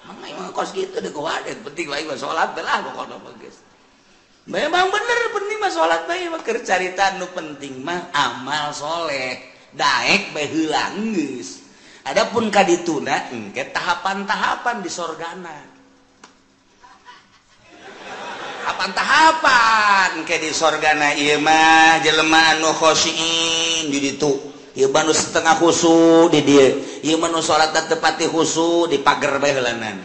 Mang aing mah kos kitu deuk wadet penting bae mah salat lah pokona mah geus. Memang bener penting mah salat bae mah keur carita nu penting mah amal soleh. Daek bae heula geus. Adapun kadituna engke tahapan-tahapan di sorgana. Tahapan-tahapan ke di sorgana ieu mah jelema anu khosyiin di ditu. Ieu mah nu setengah khusu di dieu. Ieu mah nu salat teu pati khusu di pager bae heulanan.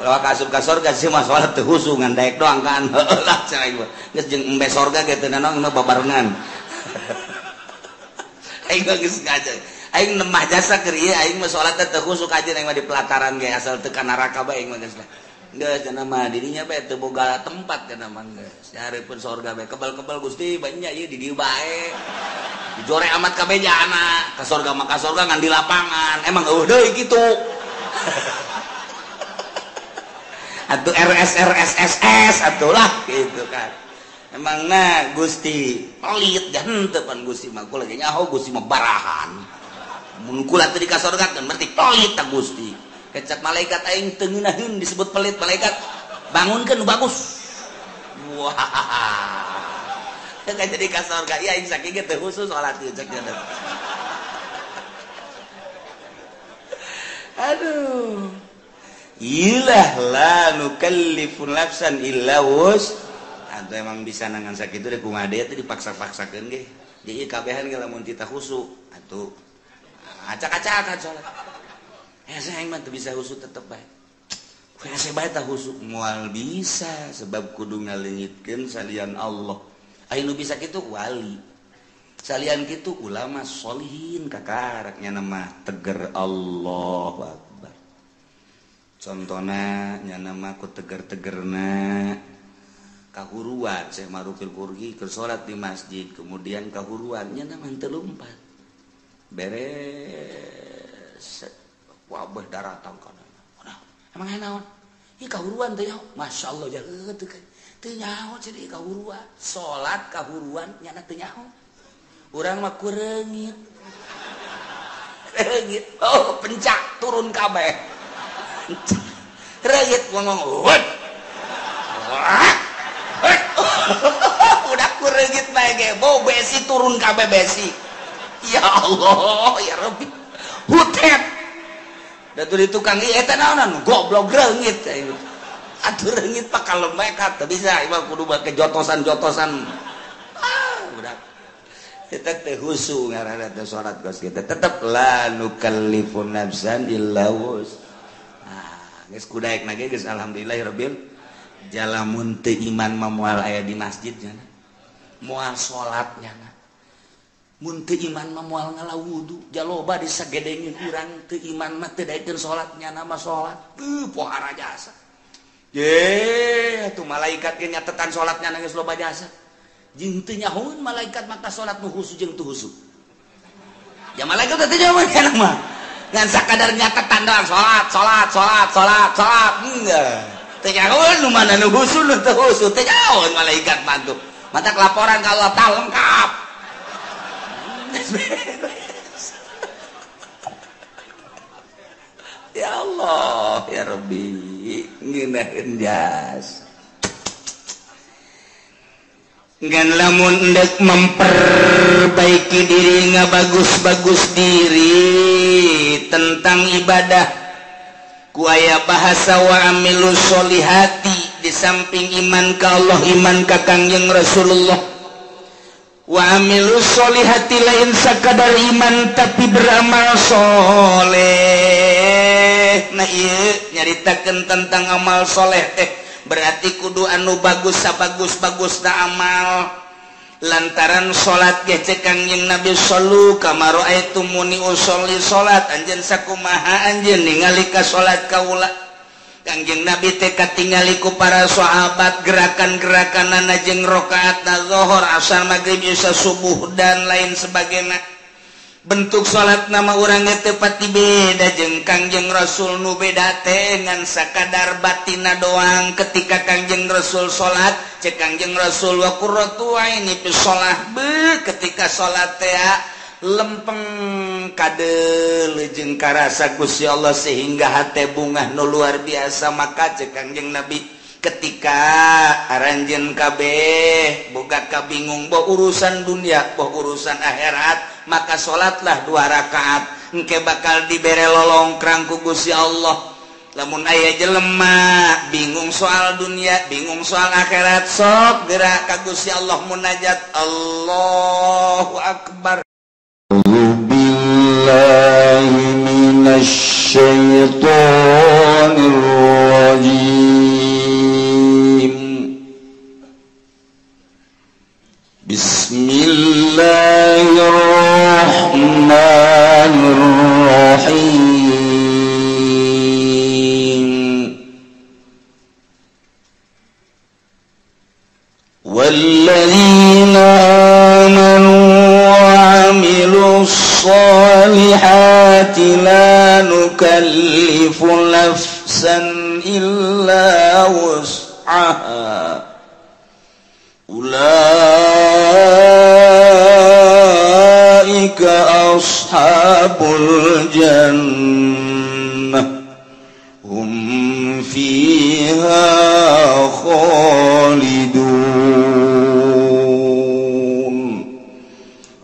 Ulah ka asup ka sorga sih mah salat teu khusu ngan daek doang kan. Heueuh lah cenah ieu. Geus jeung embe sorga ge teu nanaon mah babarengan. Aing mah geus ngaja. Aing nemah jasa keur ieu aing mah salat teu khusu kajeun aing mah di pelataran ge asal teu ka neraka bae aing mah geus lah. Geus cenah mah dirinya bae teu boga tempat cenah mah geus. Nyareupeun sorga bae kebal-kebal Gusti banyak ieu di dieu bae. Dijore amat kabeh jana ka sorga mah ka sorga ngan di lapangan. Emang eueuh deui kitu. Atuh RS RS SS atuh lah gitu kan. Emangna Gusti pelit dan henteu pan Gusti mah kula ge nyaho Gusti mah barahan. Mun kula teu di ka sorga kan berarti pelit ta Gusti. Kecap malaikat aing teu ngeunaheun disebut pelit malaikat bangunkeun nu bagus. Wah. Teu jadi ka sorga ieu aing sakieu ge teu khusus salat ieu cek nya. Aduh. Ilah la nukallifu nafsan illa wus. Atau emang bisa nangan sakitu deh kumaha deui teh dipaksa-paksakeun ge. Jadi kabehan ge lamun tita khusu atuh acak-acakan salat. Hese aing mah teu bisa khusu tetep bae. Hese bae tah khusu moal bisa sebab kudu ngaleungitkeun salian Allah. Aya nu bisa kitu wali. Salian kitu ulama sholihin kakarak nya mah teger Allahu Akbar. Contohna nya mah ku teger-tegerna kahuruan Syekh Marufil Qurhi keur salat di masjid kemudian kahuruan nya mah teu lumpat. Beres wabah daratang kana. Emang aya naon? Ieu kahuruan teh nyaho. Masyaallah ja teu teu nyaho cenah ieu kahuruan. Salat kahuruan nyana teu nyaho. Urang mah ku reungit. Reungit. Oh, pencak turun kabeh. Reungit ngomong. Udah ku reungit bae ge bau besi turun kabeh besi. Ya Allah, ya Rabbi. Hutet. Da di tukang ieu eta naonan goblok reungit. Atuh reungit pak kalau mereka teu bisa ieu mah kudu make jotosan-jotosan. Ah, udah. Kita teh khusu ngaranna teh salat geus kita tetep la nukallifu nafsan illa wus. Ah, geus kudaekna ge geus alhamdulillahirabbil jalamun teu iman mah moal aya di masjid nya. Moal salat nya. Mun teu iman mah moal ngala wudu, jaloba disagedengin urang teu iman mah teu daekeun salat nya mah salat. Teu pohara jasa. Ye, atuh malaikat ge nyatetan salatnya geus loba jasa. Jeung teu nyahoeun malaikat maka salat nu khusu jeung teu khusu. Ya malaikat teh teu nyahoeun kana mah. Ngan sakadar nyatetan doang salat, salat, salat, salat, salat. Enggak. Teu nyahoeun nu mana nu khusu nu teu khusu, teu nyahoeun malaikat mah tuh. Matak laporan ka Allah tah lengkap. Ya Allah, ya Rabbi, ngeunaheun jas. Ngan lamun endek memperbaiki diri ngabagus-bagus diri tentang ibadah ku aya bahasa wa amilus solihati di samping iman ka Allah iman ka Kangjeng Rasulullah wa amilus solihati lain sakadar iman tapi beramal soleh. Nah ieu nyaritakeun tentang amal soleh teh berarti kudu anu bagus sabagus-bagusna amal lantaran salat ge cek Kangjeng Nabi sallu kama raaitumuni usolli salat anjeun sakumaha anjeun ningali ka salat kaula. Kangjeng Nabi teh katingali ku para sahabat gerakan-gerakanana jeung rakaatna zuhur, asar, magrib, isya, subuh dan lain sebagainya. Bentuk salat nama urang teh pati beda jeung Kangjeng Rasul nu beda teh ngan sakadar batina doang. Ketika Kangjeng Rasul salat cek Kangjeng Rasul wa qurratu aini fi shalah be ketika salat teh Lempeng kadeuleu jeung karasa Gusti Allah sehingga hate bungah nu luar biasa. Maka cek Kangjeng Nabi ketika aranjeun kabeh boga kabingung boh urusan dunia boh urusan akhirat, maka salatlah 2 rakaat engke bakal dibere lolongkrang ku Gusti Allah. Lamun aya jelema bingung soal dunia, bingung soal akhirat, sok gerak ka Gusti Allah munajat. Allahu akbar. Billahi minasyaitonir rajim. Bismillahirrahmanirrahim. Walladzina amanu wa 'amilus sholihati la nukallifu nafsan illa wus'aha ulaika ashabul jannah hum fiha khalidun.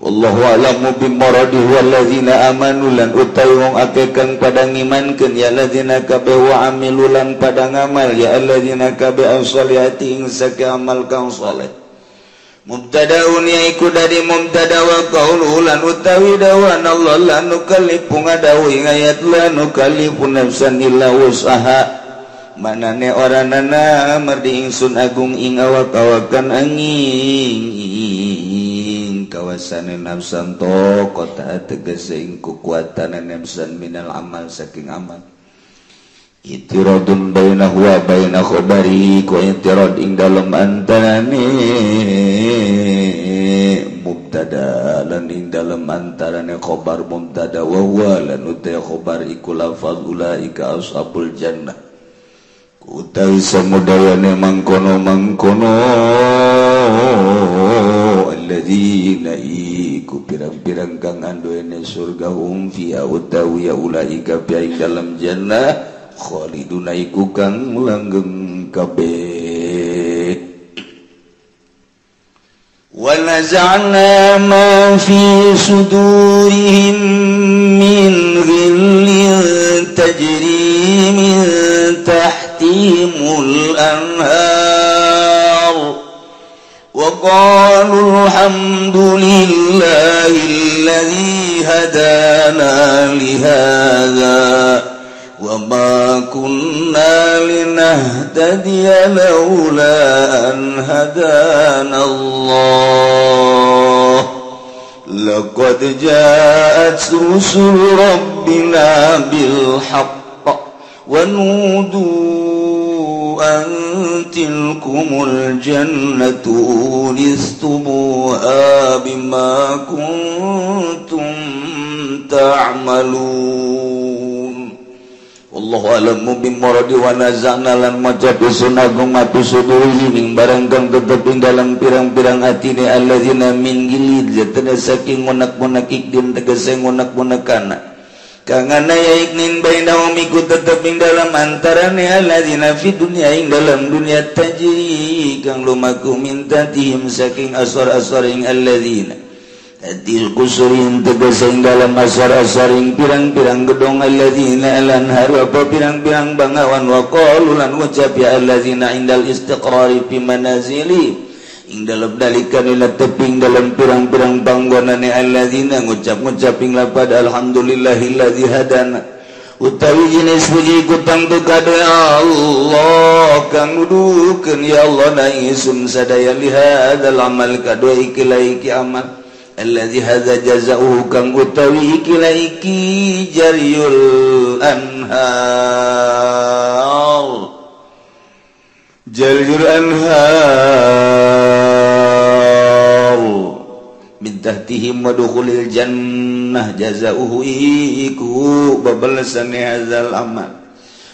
Wallahu a'lamu bimuradihi walladzina amanu lan utawi wong akeh kang padha ngimankeun ya alladzina kabeh wa amilu lan padha ngamal ya alladzina kabeh as-solihati ing sake amal kang saleh. Mubtadaun yaiku dari mubtada wa qaulu lan utawi dawan Allah la nukallifu ngadawu ing ayat la nukallifu nafsan illa wus'aha. Manane oranana mardi ingsun agung ing awak-awakan angin kawasane nafsan to kota tegese ing kekuatan nafsan minal amal saking amal. Itiradun bainahu wa baina khabari ku itirad ing dalem antarane mubtada lan ing dalem antarane khabar mubtada wa huwa lan uta khabar iku lafaz ulaika ashabul jannah. Utawi samudayane mangkono-mangkono alladzina iku pirang-pirang kang anduene surga hum fiha utawi ya ulaika fi ing dalem jannah khaliduna iku kang langgeng kabeh. Wa naza'na ma fi sudurihim min ghillin tajri min tahtihimul anhar wa qalu alhamdulillahi alladhi hadana lihadha wa ma kunna linahtadiya laula an hadana Allah laqad ja'at rusul rabbina bil haqq wa nudu an tilkumul jannatu uristumuha bima kuntum ta'malun. Wallahu a'lamu bimuradi wa naza'na lan maca dusun agung matu sudurihi ing barang kang tetep ing dalam pirang-pirang atine alladzina min gilid jatana saking ngonak-ngonak ikdin tegese ngonak-ngonakan kangana ya iknin bainahum iku tetep ing dalam antarane alladzina fi dunya ing dalam dunya tajri kang lumaku min tahtihim saking asor-asor ing alladzina Adil kusurin tegese ing dalam asar-asaring pirang-pirang gedong alladzina lanhar apa pirang-pirang bangawan wa qalu lan ngucap ya alladzina indal istiqrari fi manazili ing dalam dalikan ila teping dalam pirang-pirang panggonane alladzina ngucap-ngucap ing lapad alhamdulillahilladzi hadana utawi jenis puji ku tangtu kade Allah kang nuduhkeun ya Allah na ingsun sadaya lihadzal amal kadue iki iki amal alladzi hadza jazaohu kang utawi iki iki jariyul anhar jariyul anhar min tahtihim wa dukhulil jannah jazaohu iku babalesane hadzal amal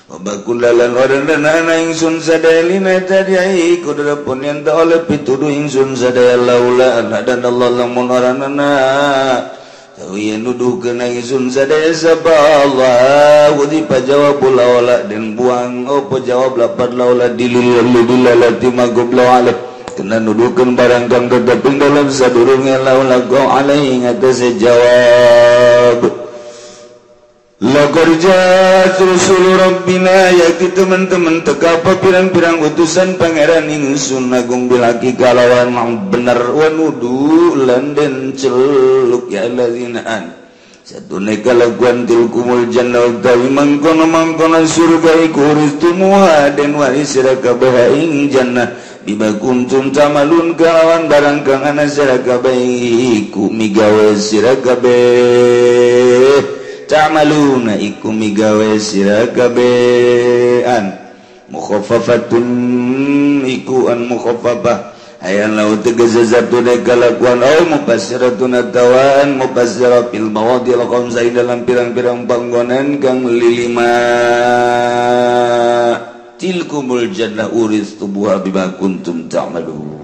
wa bakulalan wadanana ingsun sadaya lina tadi iku pun yen ta oleh pituduh ingsun sadaya laula an dan Allah lamun oranana Yen nuduhkeun ingsun sadaya sapa Allah udipa jawab laula dan buang apa jawab lapad laula dilalati magobla alih kena nuduhkeun barang kang tetep ing dalam sadurunge laula go alai ngatasé jawab. Laqad ja'at rusul rabbina yakti teman-teman tegapa pirang-pirang utusan pangeran ingsun agung bilaki kalawan bener wa nudu lan den celuk ya allazina an satune kalakuan tilkumul jannah utawi mangkono-mangkono surga iku uristumuha den waris sira kabeh ing jannah bima kuntum tamalun kalawan barang kang ana sira kabeh iku migawe sira kabeh ta'maluna iku migawe sira kabehan mukhaffafatun iku an mukhaffafah ayan lau tegese zatune kalakuan au mufassiratun atawan mufassira fil mawadil khamsa dalam pirang-pirang panggonan kang lilima tilkumul jannah uristumuha bima kuntum ta'malun.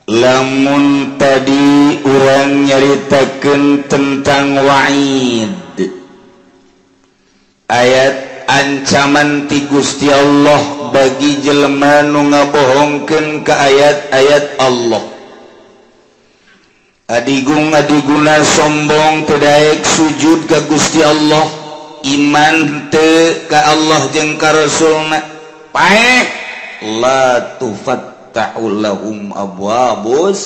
Lamun tadi urang nyaritakeun tentang wa'id ayat ancaman ti Gusti Allah bagi jelema nu ngabohongkeun ka ayat-ayat Allah. Adigung adiguna sombong teu daek sujud ka Gusti Allah, iman teu ka Allah jeung ka Rasulna, paeh la tufat ta'ullahum abwabus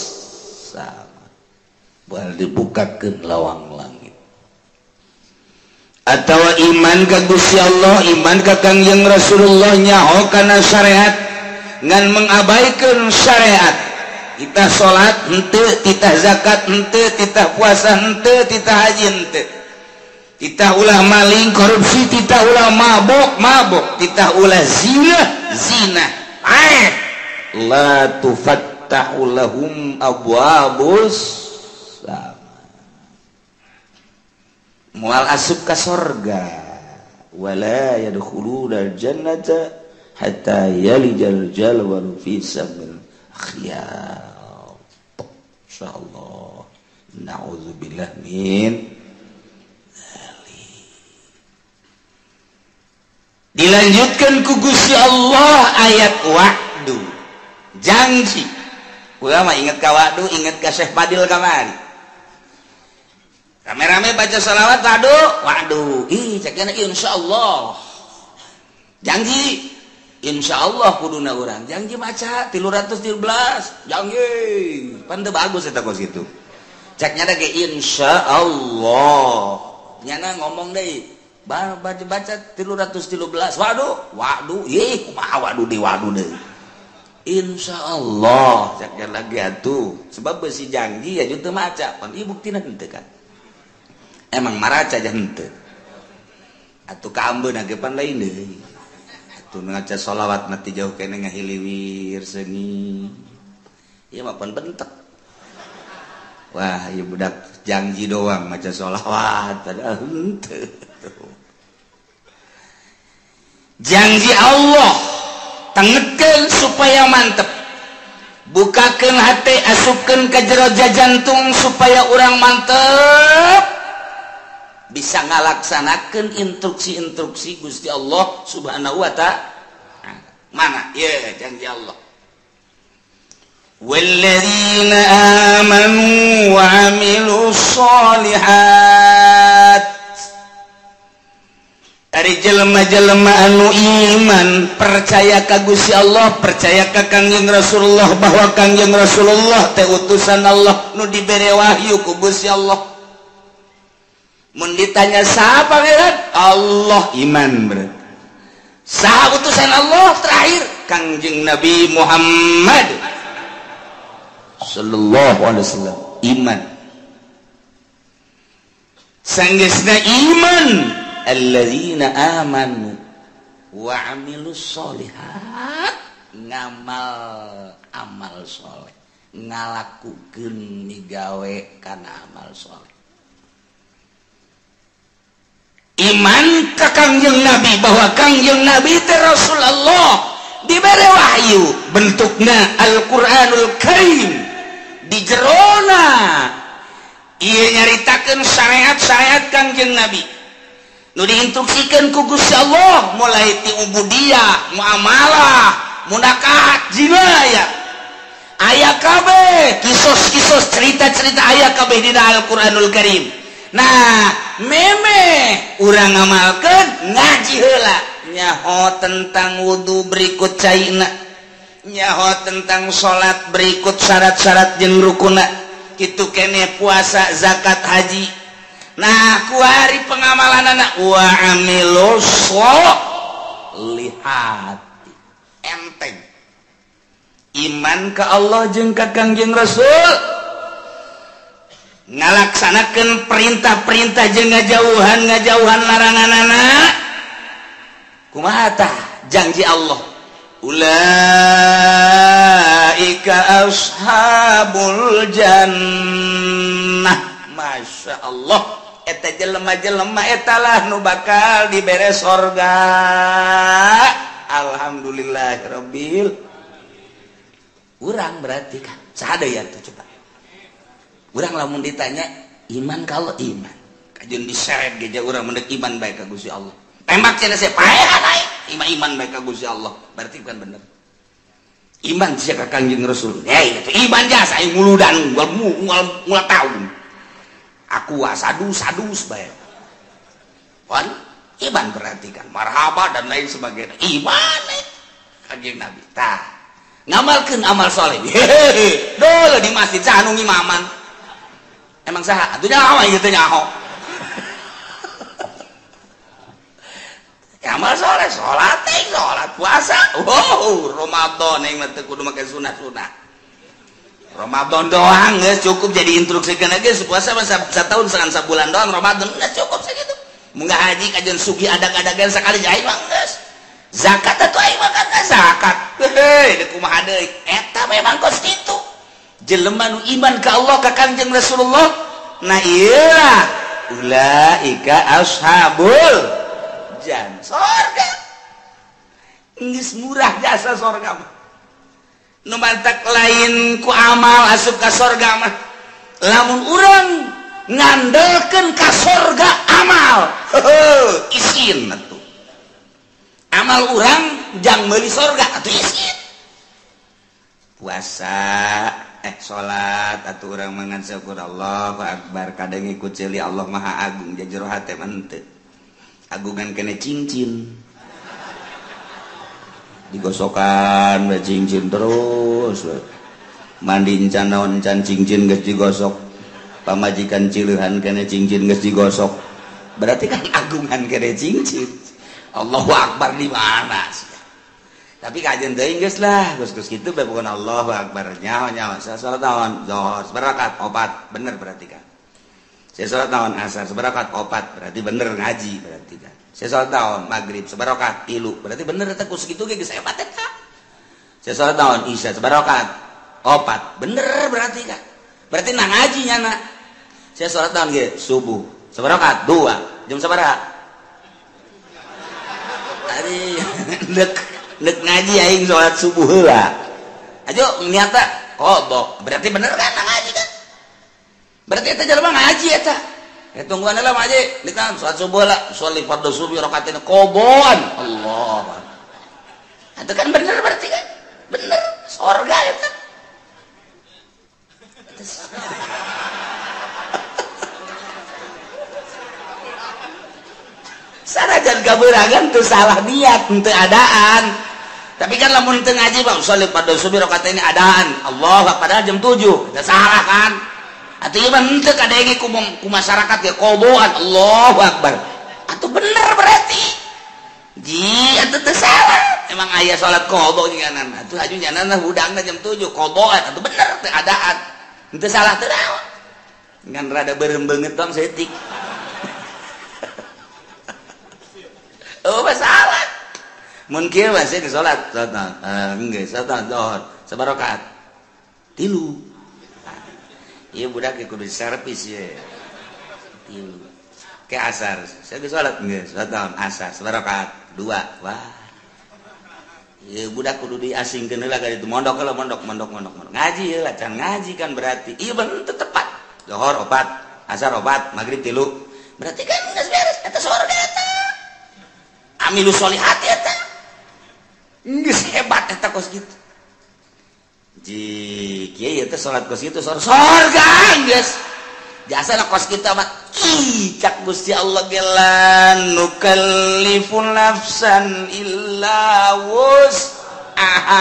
sama bal dibukakeun lawang langit. Atawa iman ka Gusti Allah, iman ka Kangjeng Rasulullah nyaho kana syariat ngan mengabaikeun syariat. Titah salat henteu, titah zakat henteu, titah puasa henteu, titah haji henteu. Titah ulah maling korupsi, titah ulah mabok-mabok, titah ulah zina zina. Paeh la tufattahu lahum abwabus sama moal asup ka sorga wala yadkhuluna jannata hatta yalijal jalwalu fi samil khiyat. Insyaallah na'udzubillah min dzalik. Dilanjutkan ku Gusti Allah ayat wa'du janji. Ulama inget ka wa'du, inget ka Syekh Fadil kamari. Rame-rame baca salawat wa'du, wa'du. Ih, cekna insyaallah. Janji insyaallah kuduna urang. Janji maca 313, janji. Pan teu bagus eta kos kitu. Ceknya ge insyaallah. Nyana ngomong deui, baca 313, wa'du, wa'du. Ih, kumaha wa'du di wa'du deui. Insya Allah cakap lagi atuh sebab besi janji ya teu maca pan ieu buktina henteu kan emang maraca aja henteu atuh kaambeuna ge pan lain deui atuh ngaca sholawat mati jauh kene ngahiliwir seungi ieu mah pan bentek wah ieu budak janji doang maca sholawat padahal henteu. Janji Allah tengekeun supaya mantep, bukakeun hati, asupkeun ka jero jantung supaya urang mantep bisa ngalaksanakeun instruksi-instruksi Gusti Allah Subhanahu wa ta'ala. Mana ieu janji Allah walladzina amanu wa amilus sholihat. Dari jelema-jelema anu iman percaya ka Gusti Allah, percaya ka Kangjeng Rasulullah bahwa Kangjeng Rasulullah teh utusan Allah nu dibere wahyu ku Gusti Allah. Mun ditanya saha pangeran? Allah, iman berarti. Saha utusan Allah terakhir? Kangjeng Nabi Muhammad sallallahu alaihi wasallam, iman. Sanggeusna iman alladzina amanu wa amilus sholihat, ngamal amal soleh, ngalakukeun migawe kana amal soleh. Iman ka Kangjeng Nabi bahwa Kangjeng Nabi teh Rasulullah diberi wahyu bentukna Al-Qur'anul Karim. Di jerona ieu nyaritakeun syariat-syariat Kangjeng Nabi nu diinstruksikeun ku Gusti Allah mulai ti ubudiyah, muamalah, munakahat, jinayah. Aya kabeh kisos-kisos cerita-cerita aya kabeh dina Al-Qur'anul Karim. Nah, memeh urang ngamalkeun ngaji heula nyaho tentang wudu berikut caina, nyaho tentang salat berikut syarat-syarat jeung rukuna, kitu keneh puasa, zakat, haji. Nah, kuari pengamalan anak wa amilus sholihat. Enteng iman ka Allah jeung ka Kangjeng Rasul, ngalaksanakeun perintah-perintah jeung ngajauhan laranganana. Kumaha tah janji Allah? Ulaika ashabul jannah. Masya Allah, eta jelema-jelema etalah nu bakal dibere sorga. Alhamdulillahirabbil. Urang berarti kan saha deui atuh coba. Urang lamun ditanya iman kalau iman, kajeun diseret ge urang mendek iman bae ka Gusti Allah. Tembak cenah saya paehan aing, iman bae ka Gusti Allah. Berarti bukan bener. Iman sia ka Kangjeng Rasul. Hei, iman jasa aing muludan ngul taun. Aku sadus-sadus bae. Pan iman berarti kan marhaba dan lain sebagainya. Iman Kangjeng Nabi. Tah, ngamalkeun amal soleh. Hehehe, dulu di masjid saha nu ngimaman. Emang saha? Atuh nyaho ieu teh nyaho. Amal soleh, salat teh, salat puasa. Wow, Ramadan aing mah teu kudu make sunah-sunah. Ramadan doang geus cukup jadi instruksikeun geus puasa mah satahun sabulan doang Ramadan geus cukup sakitu. Mun haji kajeun sugih adag-adagan sakali aing mah geus. Zakat atuh aing mah kan zakat. Heuh, deuk kumaha deui? Eta memang kos kitu. Jelema nu iman ka Allah ka Kangjeng Rasulullah, nah ieu ulaika ashabul jannah. Sorga. Geus murah jasa sorga mah. Nu mantak lain ku amal asup ka sorga mah. Lamun urang ngandelkeun ka sorga amal, heuh, isin atuh. Amal urang jang meuli sorga atuh isin. Puasa, salat atuh urang mangan syukur Allahu akbar, kadang ngikut ceuli Allah Maha Agung jero hate mah henteu. Agungan kene cincin. Digosokan we cincin terus. Mandi encan naon encan cincin geus digosok. Pamajikan cileuhan kene cincin geus digosok. Berarti kan agungan kene cincin. Allahu akbar di mana? Tapi kajian teuing geus lah, geus-geus kitu bae bukan Allahu akbar. Nyaho-nyaho salat naon? Zuhur sabarakat opat, bener berarti kan. Saya salat naon asar sabarakat opat, berarti bener ngaji berarti kan. Saya salat naon maghrib sabarakat tilu, berarti bener eta ku sakitu ge geus hebat eta. Saya salat naon isya sabarakat opat, bener berarti kan. Berarti nah ngaji nyana. Saya salat naon ge subuh sabarakat dua, jam sabaraha? Ari nek ngaji aing salat subuh heula. Ayo niatna qada, berarti bener kan ngaji kan? Berarti eta jelema ngaji eta. Ya tungguan heula ngaji, ditahan salat subuh lah, sholli fardhu subuh rakaatain qadaan. Allah. Itu kan bener berarti kan? Bener, sorga eta. Sanajan kaberangan teu salah niat, teu adaan. Tapi kan lamun teu ngaji bang, sholli fardhu subuh rakaatain adaan. Allah, padahal jam 7. Teu salah kan? Atuh ieu mah henteu kadenge ku masyarakat ge qadaan. Allahu akbar. Atuh bener berarti. Ji atuh teu salah. Emang aya salat qada nyanan. Atuh aju nyanan hudangna jam 7 qadaan. Atuh bener teu adaan. Henteu salah teu naon. Ngan rada beureum beungeut tong saeutik. Oh masalah. Mun kieu mah sih salat, salat geus salat zuhur sabarakat. Tilu. Ieu budak ge kudu servis ye. Tilu. Ke asar, saya geus salat geus salat asar sabarakat dua. Wah. Ieu budak kudu diasingkeun heula ka ditu mondok heula mondok mondok mondok mondok. Ngaji heula can ngaji kan berarti. Ieu bener teu tepat. Zuhur opat, asar opat, maghrib 3. Berarti kan geus beres eta sorga eta. Amilu sholihat eta. Geus hebat eta kos kitu. Ji kieu ieu teh salat kos kitu sorga geus. Jasa na kos kitu mah ih cak Gusti Allah ge la nukallifu nafsan illa wus'aha.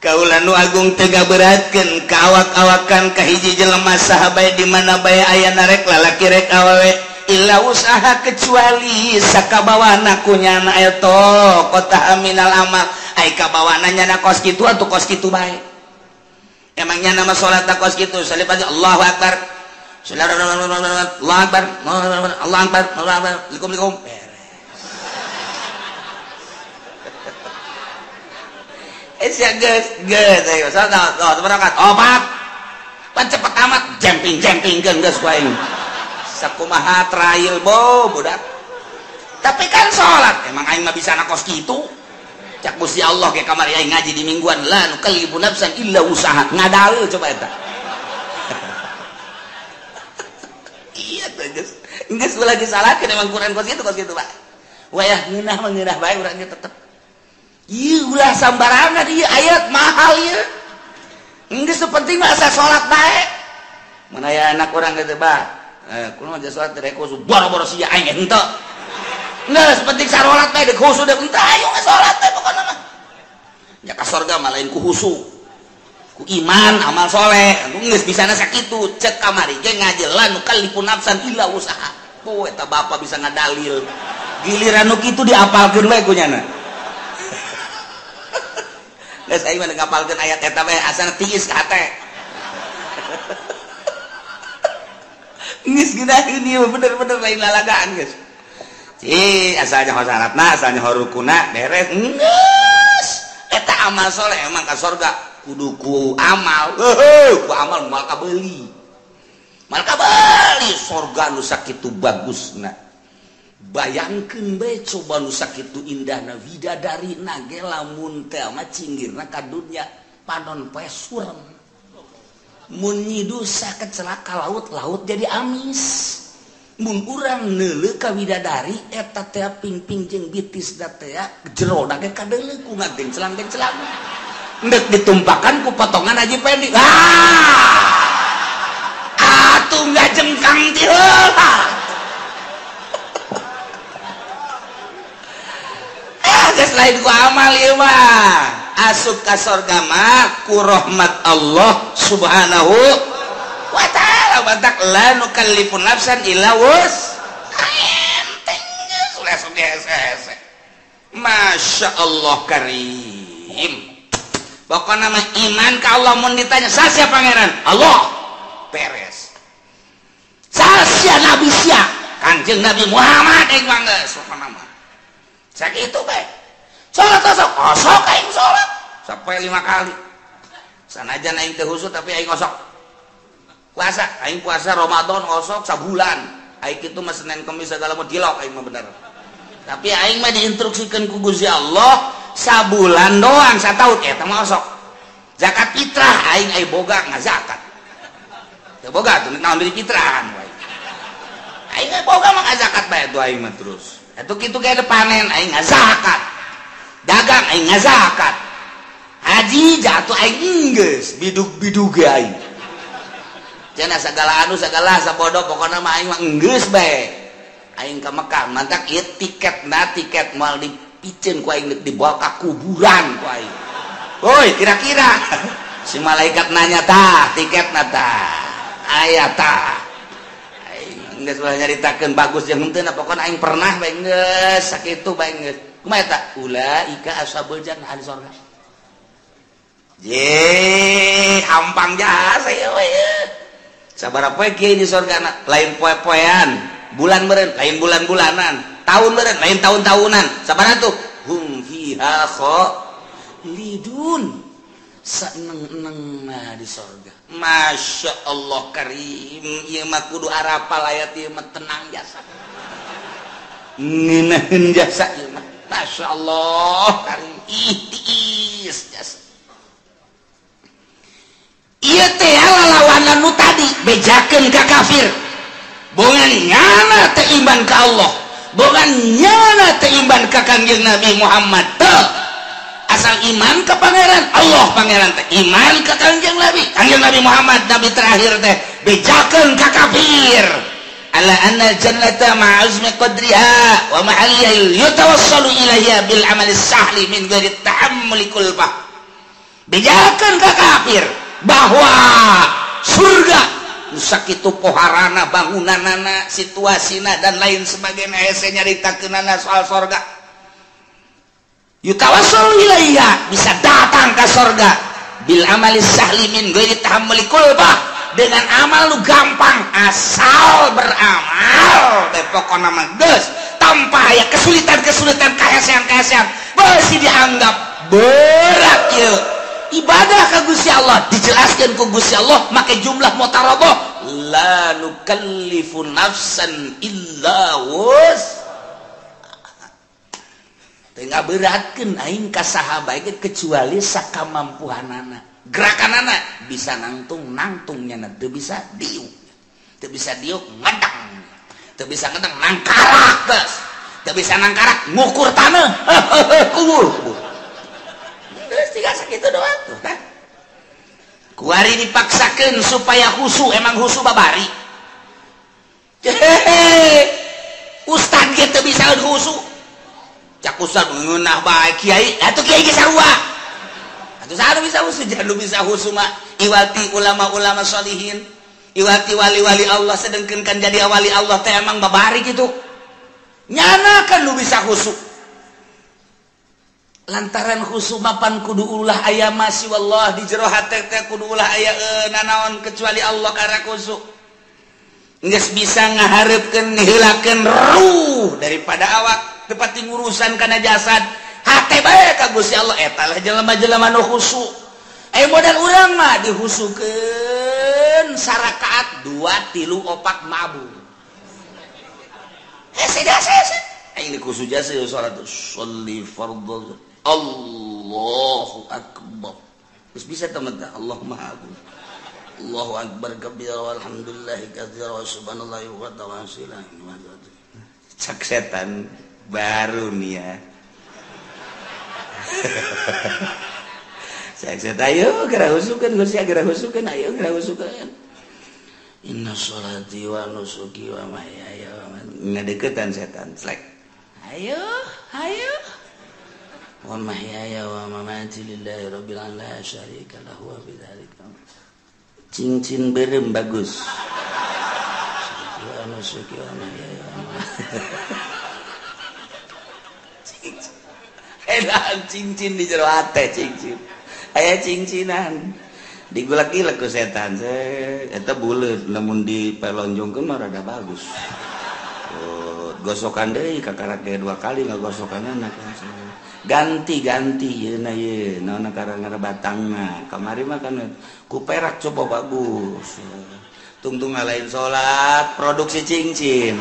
Kaula nu agung teu ngaberatkeun ka awak-awakan ka hiji jelema saha bae di mana bae aya narek lalaki rek awewe illa wus'aha kecuali sakabawana ku nyana eta kota minal amal ai kabawana nyana kos kitu atuh kos kitu bae. Emangnya nama sholat tak kos kitu salib aja Allahu Akbar Allahu Akbar Allahu Akbar Allahu Akbar likum beres. Sia geus geus ayo salat berangkat opat pan cepet amat jemping jempingkeun geus ku aing sakumaha trail bo budak tapi kan salat emang aing mah bisa na kos kitu. Cak Gusti Allah ke kamar aing ngaji di mingguan la nukallifu nafsan illa wusaha ngadalil coba eta. Iya teh geus geus ulah disalahkeun emang Quran kos kitu Pak. Wayah ngeunah mah ngeunah bae urang ge tetep. Ieu ulah sambarangan ieu ayat mahal ieu. Geus penting mah asa salat bae. Mun aya anak urang kitu bah. Kumaha aja salat rek khusu boro-boro sia aing henteu. Geus penting sarolat bae deuk khusu deuk henteu ayo geus salat bae pokona mah. Nya ka sorga mah lain ku khusu. Ku iman amal soleh. Geus bisana sakitu cek kamari ge ngaji la nukallifu nafsan illa wusaha. Po eta bapa bisa ngadalil. Giliran nu kitu diapalkeun bae ku nyana. Geus aing mah ngapalkeun ayat eta bae asana tiis ka hate. Geus geunaheun ieu bener-bener lain lalagaan geus. Cih, asalnya syaratna, asalnya rukuna beres. Geus. Eta amal soleh emang ka sorga kudu ku amal. Heuh, ku amal moal kabeuli. Moal kabeuli sorga nu sakitu bagusna. Bayangkeun bae coba nu sakitu indahna widadarina ge lamun teh mah cinggirna ka dunya panon poe surem. Mun nyidusa kecelaka laut-laut jadi amis. Mun urang neuleuh ka widadari eta teh pingping jeung bitis da teh jerona ge kadeuleuh ku ngagenclang-genclang. Endek ditumpakan ku potongan Haji Pendi. Ah! Atuh ngajengkang ti heula. Ah, geus lain ku amal ieu mah. Asup ka sorga mah ku rahmat Allah Subhanahu wa ta'ala. Batak la nukallifu nafsan illa wus enteng geus langsung hese-hese. Masya Allah karim. Pokokna mah iman ka Allah mun ditanya sasia pangeran Allah beres. Sasia nabi sia Kanjeng Nabi Muhammad aing mah geus pokona mah. Sakitu bae. Salat osok osok aing salat sampai 5 kali. Sanajan aing teu khusyuk tapi aing osok. Puasa, aing puasa Ramadan osok sabulan. Aing kitu mah Senin Kamis segala mah dilok aing mah bener. Tapi aing mah diinstruksikeun ku Gusti Allah sabulan doang sataun eta mah osok. Zakat fitrah aing ai boga ngazakat. Teu boga tuh naon deui fitrahan wae. Aing ai boga mah ngazakat bae tuh aing mah terus. Atuh kitu ge panen aing ngazakat. Dagang aing ngazakat. Haji jatuh aing geus bidug-bidug ge aing. Cenah segala anu segala sabodo pokona mah aing mah enggeus bae. Aing ka Mekah mantak ieu tiketna tiket moal dipiceun ku aing dibawa ka kuburan ku aing. Woi, kira-kira si malaikat nanya tah tiketna tah. Aya tah. Aing geus ulah nyaritakeun bagus jeung henteu pokona aing pernah bae geus sakitu bae geus. Kumaha eta? Ulaika ashabul jannah ahli surga. Ye, hampang jasa ieu we. Sabaraha poe kiai di sorga lain poe-poean, bulan meureun lain bulan-bulanan, tahun meureun lain tahun-tahunan. Sabaraha tuh? Hum fiha khalidun. Saeneng-enengna di sorga. Masya Allah karim, ieu mah kudu arapal ayat ieu mah tenang jasa. Ngeunaheun jasa ieu mah. Masya Allah karim ih tiis jasa. Ieu teh lalawanan nu tadi bejakeun ka kafir. Bongan nyana teh iman ka Allah, bongan nyana teh iman ka Kangjeng Nabi Muhammad teh. Asal iman ka pangeran Allah, pangeran teh iman ka Kangjeng Nabi, Kangjeng Nabi Muhammad nabi terakhir teh bejakeun ka kafir. Ala anna jannata ma'azmi qadriha wa mahalliha yatawassalu ilaiha bil amali sahli min ghairi tahammuli kulfah. Bejakeun ka kafir bahwa surga sakitu poharana bangunanana situasina dan lain sebagainya hese nyaritakeunana soal sorga. Yutawassalu ilaiha bisa datang ke sorga bil amali sahli min ghairi tahammuli kulfah, dengan amal lu gampang asal beramal teh pokona mah geus tanpa aya kesulitan-kesulitan kahesean-kahesean beusi dianggap berat ieu ibadah ka Gusti Allah. Dijelaskeun ku Gusti Allah make jumlah mutarabah la nukallifu nafsan illa wus. Teu ngaberatkeun aing ka saha bae kecuali sakamampuhanana. Gerakanana bisa nangtung nangtungnya teu bisa diuk, teu bisa diuk ngedang, teu bisa ngedang nangkarak geus, teu bisa nangkarak ngukur taneuh kubur. Geus tiga sakitu doang tuh tah. Kuari dipaksakeun supaya khusu, emang khusu babari. Hehehe. Ustad ge teu bisa khusu. Cak ustad ngeunah bae kiai, atuh kiai ge sarua. Atuh saha nu bisa khusu? Jangan nu bisa khusu mah iwati ulama-ulama sholihin, iwati wali-wali Allah, sedengkeun kan jadi wali Allah teh emang babari kitu. Nyana kan nu bisa khusu. Lantaran khusu mapan kudu ulah aya masih wallah di jero hate teh kudu ulah aya nanaon kecuali Allah karena khusu. Geus bisa ngahareupkeun ngiheulakeun ruh daripada awak teu pati ngurusan kana jasad. Hate bae ka Gusti Allah eta lah jelema-jelema nu khusu. Modal urang mah dihusukeun sarakaat 2 3 4 mabur. Hese hese. Aing dikhusu jasa salat sholli fardhu Allahu akbar. Geus bisa teman teh Allah Maha Agung. Allahu akbar kabira walhamdulillahi katsira wa subhanallahi wa ta'ala. Cak setan baru nih ya. Cak setan ayo geura husukeun Gusti geura husukeun ayo geura husukeun. Inna sholati wa nusuki wa mahyaya wa mamati. Ngadeukeutan setan slek. Ayo, ayo. Wa mahyaya wa mamati lillahi rabbil alamin la syarika lahu wa bidzalika. Cincin berem bagus. Wa nusuki wa mahyaya wa mamati. Cincin. Edan cincin di jero hate cincin. Aya cincinan. Digulak-gilak ku setan. Eta buleut lamun dipelonjongkeun mah rada bagus. Oh, gosokan deui kakarak ge 2 kali ngagosokanna ganti-ganti yeuna ye naon karang batangna. Kamari mah kan ku perak coba bagus. Tungtung lain salat produksi cincin.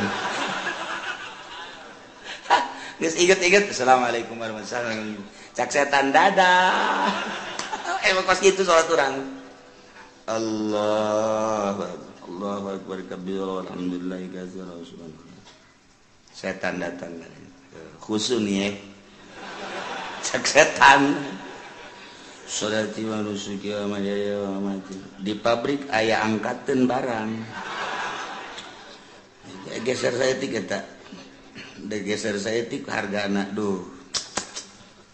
Geus inget-inget assalamualaikum warahmatullahi wabarakatuh. Cak setan dadah. Emang kos gitu salat urang. Allah Allahu akbar kabira walhamdulillahi katsira subhanallah. Setan datang khusu nih ya. Cak setan. Sholati wa nusuki wa mahyaya wa mamati. Di pabrik aya angkateun barang. Geser saya tiga tak. Geser saya tik harga anak duh.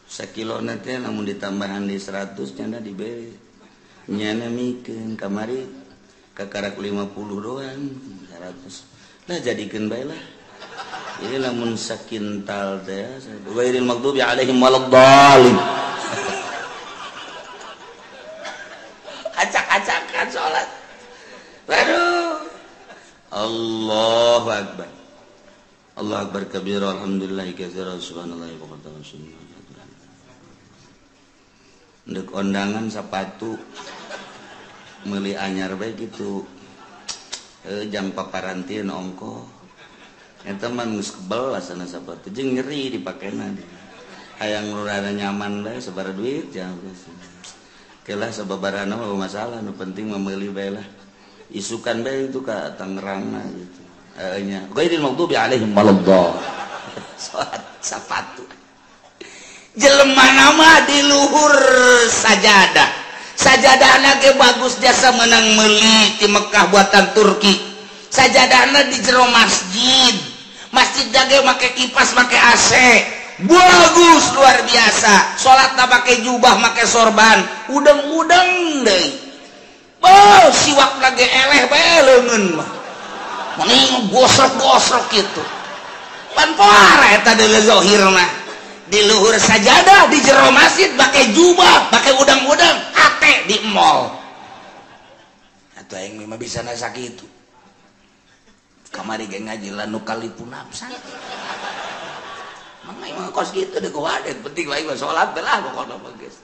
Sakilo nanti namun ditambahan di 100 nyana diberi. Nyana mikeun kamari kakarak 50 doang 100. Lah jadikeun bae lah. Ini lamun sakintal teh ghairil maghdubi alaihim waladdallin. Acak-acakan salat. Waduh. Allahu akbar. Allahu akbar kabira alhamdulillahi katsira subhanallahi wa bihamdihi. Ndek ondangan sepatu meuli anyar bae kitu. Jang paparantin ongko. Eta mah geus kebel asana sapatu jeung nyeri dipakena. Hayang rada nyaman bae sabaraha duit jangan. Kelah sababarana mah masalah, nu penting mah meuli bae lah. Isukan bae itu ka Tangerang gitu. Nya ghairil maghdubi alaihim waladdallin. Salat sapatu. Jelema nama di luhur sajadah. Sajadahna ge bagus jasa menang meuli ti Mekah buatan Turki. Sajadahna di jero masjid. Masjid ge make kipas, make AC. Bagus luar biasa. Salatna make jubah, make sorban, udeng-udeng deui. Oh, siwakna ge eleh bae leungeun mah. Mending gosrok-gosrok kitu. Pan poara eta deuleu zahir mah. Di luhur sajadah, di jero masjid make jubah, make udang-udang, ate di mall. Atuh aing mah bisa na sakitu. Kamari ge ngaji la nukallifu nafsan. Mang aing mah kos kitu deui kuwadet, penting aing mah salat bae lah pokona mah geus.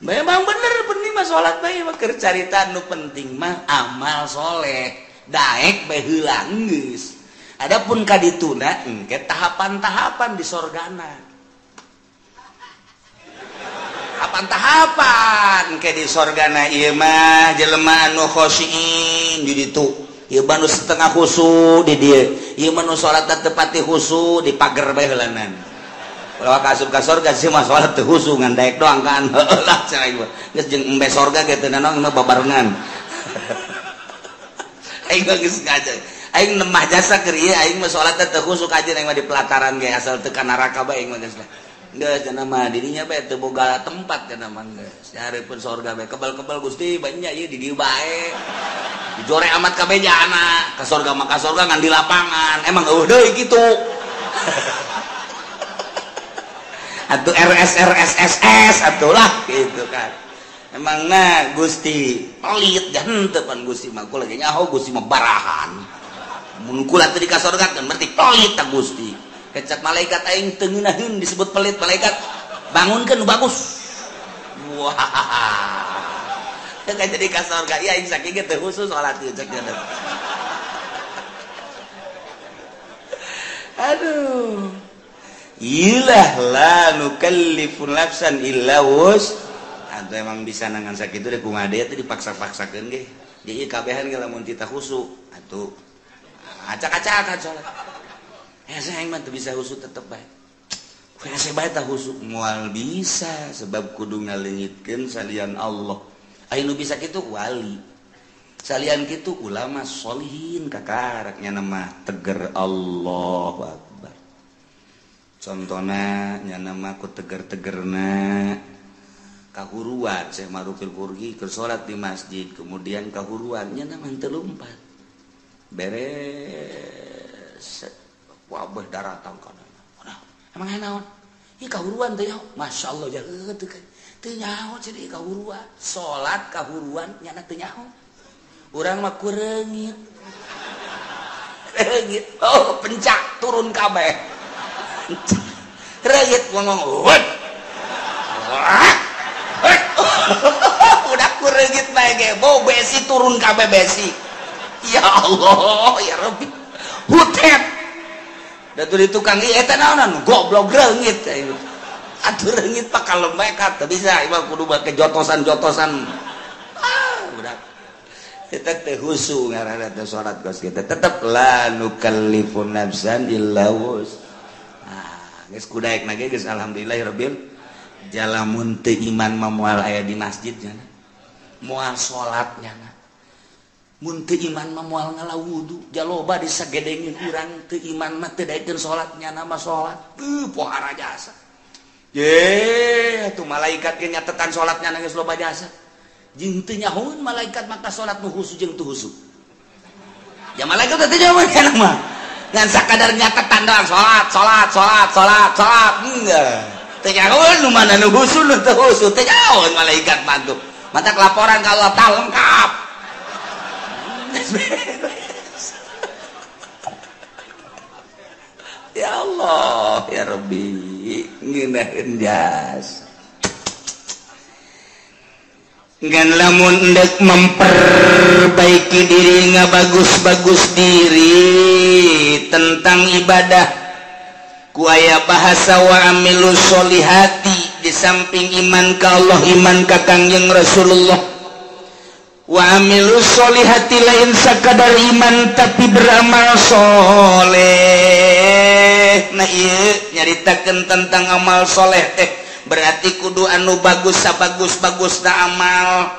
Memang bener penting mah salat bae mah keur carita nu penting mah amal soleh, daek bae heula geus. Adapun ka dituna engke tahapan-tahapan di sorgana. Tahapan-tahapan ke di sorgana ieu mah jelema anu khosyin di ditu. Ieu mah nu setengah khusu di dieu. Ieu mah nu salat teu pati khusu di pager bae heulanan. Ulah ka asup ka sorga sih mah salat teu khusu ngan daek doang kan. Heueuh lah cenah ieu. Geus jeung embe sorga ge teu nanaon mah babarengan. Aing geus ngaji. Aing nemah jasa keur ieu aing mah salat teu khusu kajeun aing mah di pelataran ge asal teu ka neraka bae aing mah geus lah. Geus cenah mah dirinya bae teu boga tempat cenah mah geus. Nyareupeun sorga bae kebal-kebal Gusti banyak ieu di dieu bae. Dijore amat kabeh jana, ka sorga mah ka sorga ngan di lapangan. Emang eueuh deui kitu. Atuh RS RS SS atuh lah gitu kan. Emang na Gusti pelit dan henteu pan Gusti mah kula ge nyaho Gusti mah barahan. Mun kula teu di ka sorga kan berarti pelit ta Gusti. Kecap malaikat aing teu ngeunaheun disebut pelit malaikat bangunkeun nu bagus. Wah. Teu jadi ka sorga ieu aing sakieu ge teu khusus salat ieu cek dia. Aduh. Ilah la nukallifu nafsan illa wus. Atuh emang bisa nangan sakitu deh kumaha deui teh dipaksa-paksakeun ge. Jadi kabehan ge lamun tita khusu atuh acak-acakan salat. Hese aing mah teu bisa khusu tetep bae. Hese bae tah khusu moal bisa sebab kudu ngaleungitkeun salian Allah. Aya nu bisa kitu wali. Salian kitu ulama sholihin kakarak nya mah teger Allahu Akbar. Contona nya mah ku teger-tegerna kahuruan Syekh Ma'rufil Qurhi keur salat di masjid kemudian kahuruan nya mah teu lumpat. Beres wabah daratang kana. Emang naon? Ieu kahuruan teh masyaallah jaeu teu teu nyaho cenah kahuruan. Salat kahuruan nyana teu nyaho. Urang mah kureungit. Reungit. Oh, pencak turun kabeh. Reungit ngomong, "Wet." Udah kureungit bae ge, bau besi turun kabeh besi. Ya Allah, ya Rabbi. Hutet. Da tuh di tukang ieu eta naonan goblok reungit. Atuh reungit pak kalem bae ka teu bisa ieu kudu make jotosan-jotosan. Ah, udah. Kita teh khusu ngaranna teh salat kos kita tetep la nukallifu nafsan illa wus. Ah, geus kudaek na ge geus alhamdulillahirabbil jalamun teu iman mah moal aya di masjid nya. Moal salat nya. Mun teu iman mah moal ngala wudu, jaloba disagedengin urang teu iman mah teu daekeun salat nya mah salat. Teu pohara jasa. Ye, atuh malaikat ge nyatetan salatnya geus loba jasa. Jeung teu nyahoeun malaikat maka salat nu khusu jeung teu khusu. Ya malaikat teh nyahoeun kana mah. Ngan sakadar nyatetan doang salat, salat, salat, salat, salat. Enggak. Teu nyahoeun nu mana nu khusu nu teu khusu, teu nyahoeun malaikat mah tuh. Matak laporan ka Allah tah lengkap. Ya Allah, ya Rabbi, ngeunaheun jasa. Ngan lamun endek memperbaiki diri ngabagus-bagus diri tentang ibadah Ku aya bahasa wa amilus sholihati di samping iman ka Allah, iman ka Kangjeng Rasulullah. Wa amilus sholihati lain sakadar iman tapi beramal soleh. Nah ieu nyaritakeun tentang amal soleh teh berarti kudu anu bagus sabagus-bagusna amal.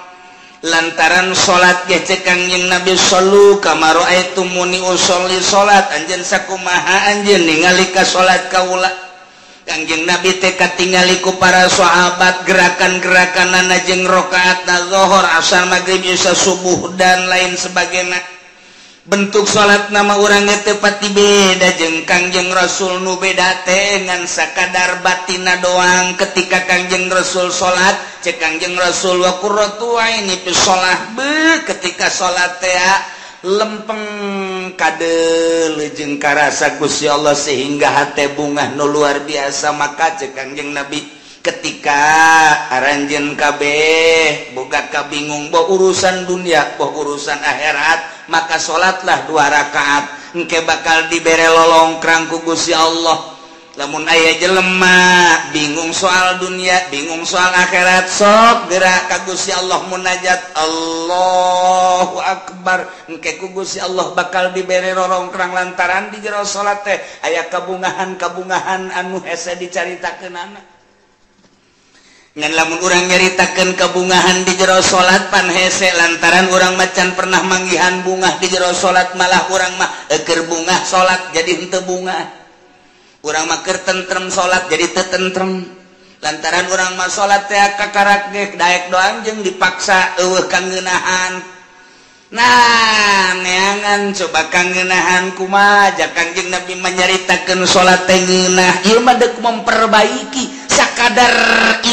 Lantaran salat ge cek Kangjeng Nabi sallu kama raaitumuni usolli, salat anjeun sakumaha anjeun ningali ka salat kaula. Kangjeng Nabi teh katingali ku para sahabat gerakan-gerakanana jeung rakaatna zuhur, asar, maghrib, isya, subuh dan lain sebagainya. Bentuk salat nama urang teh pati beda jeung Kangjeng Rasul, nu beda teh ngan sakadar batina doang. Ketika Kangjeng Rasul salat cek Kangjeng Rasul wa qurratu aini fi shalah, be ketika salat teh lempeng kadeuleu jeung karasa Gusti Allah sehingga hate bungah nu luar biasa. Maka cek Kangjeng Nabi ketika aranjeun kabeh boga kabingung boh urusan dunia boh urusan akhirat, maka salatlah 2 rakaat engke bakal dibere lolongkrang ku Gusti Allah. Lamun aya jelema bingung soal dunia, bingung soal akhirat, sok gerak ka Gusti Allah munajat Allahu Akbar, engke ku Gusti Allah bakal dibere rorongkrang lantaran di jero salat teh aya kabungahan-kabungahan anu hese dicaritakeunana. Ngan lamun urang nyaritakeun kabungahan di jero salat pan hese lantaran urang macan pernah manggihan bungah di jero salat, malah urang mah keur bungah salat jadi henteu bungah. Urang mah keur tentrem salat jadi teu tentrem. Lantaran urang mah salat teh kakarak ge daek doang jeung dipaksa eueuh kangeunahan. Nah, neangan coba kangeunahan kumaha ja Kangjeng Nabi manyaritakeun salat teh ngeunah. Ieu mah deuk memperbaiki sakadar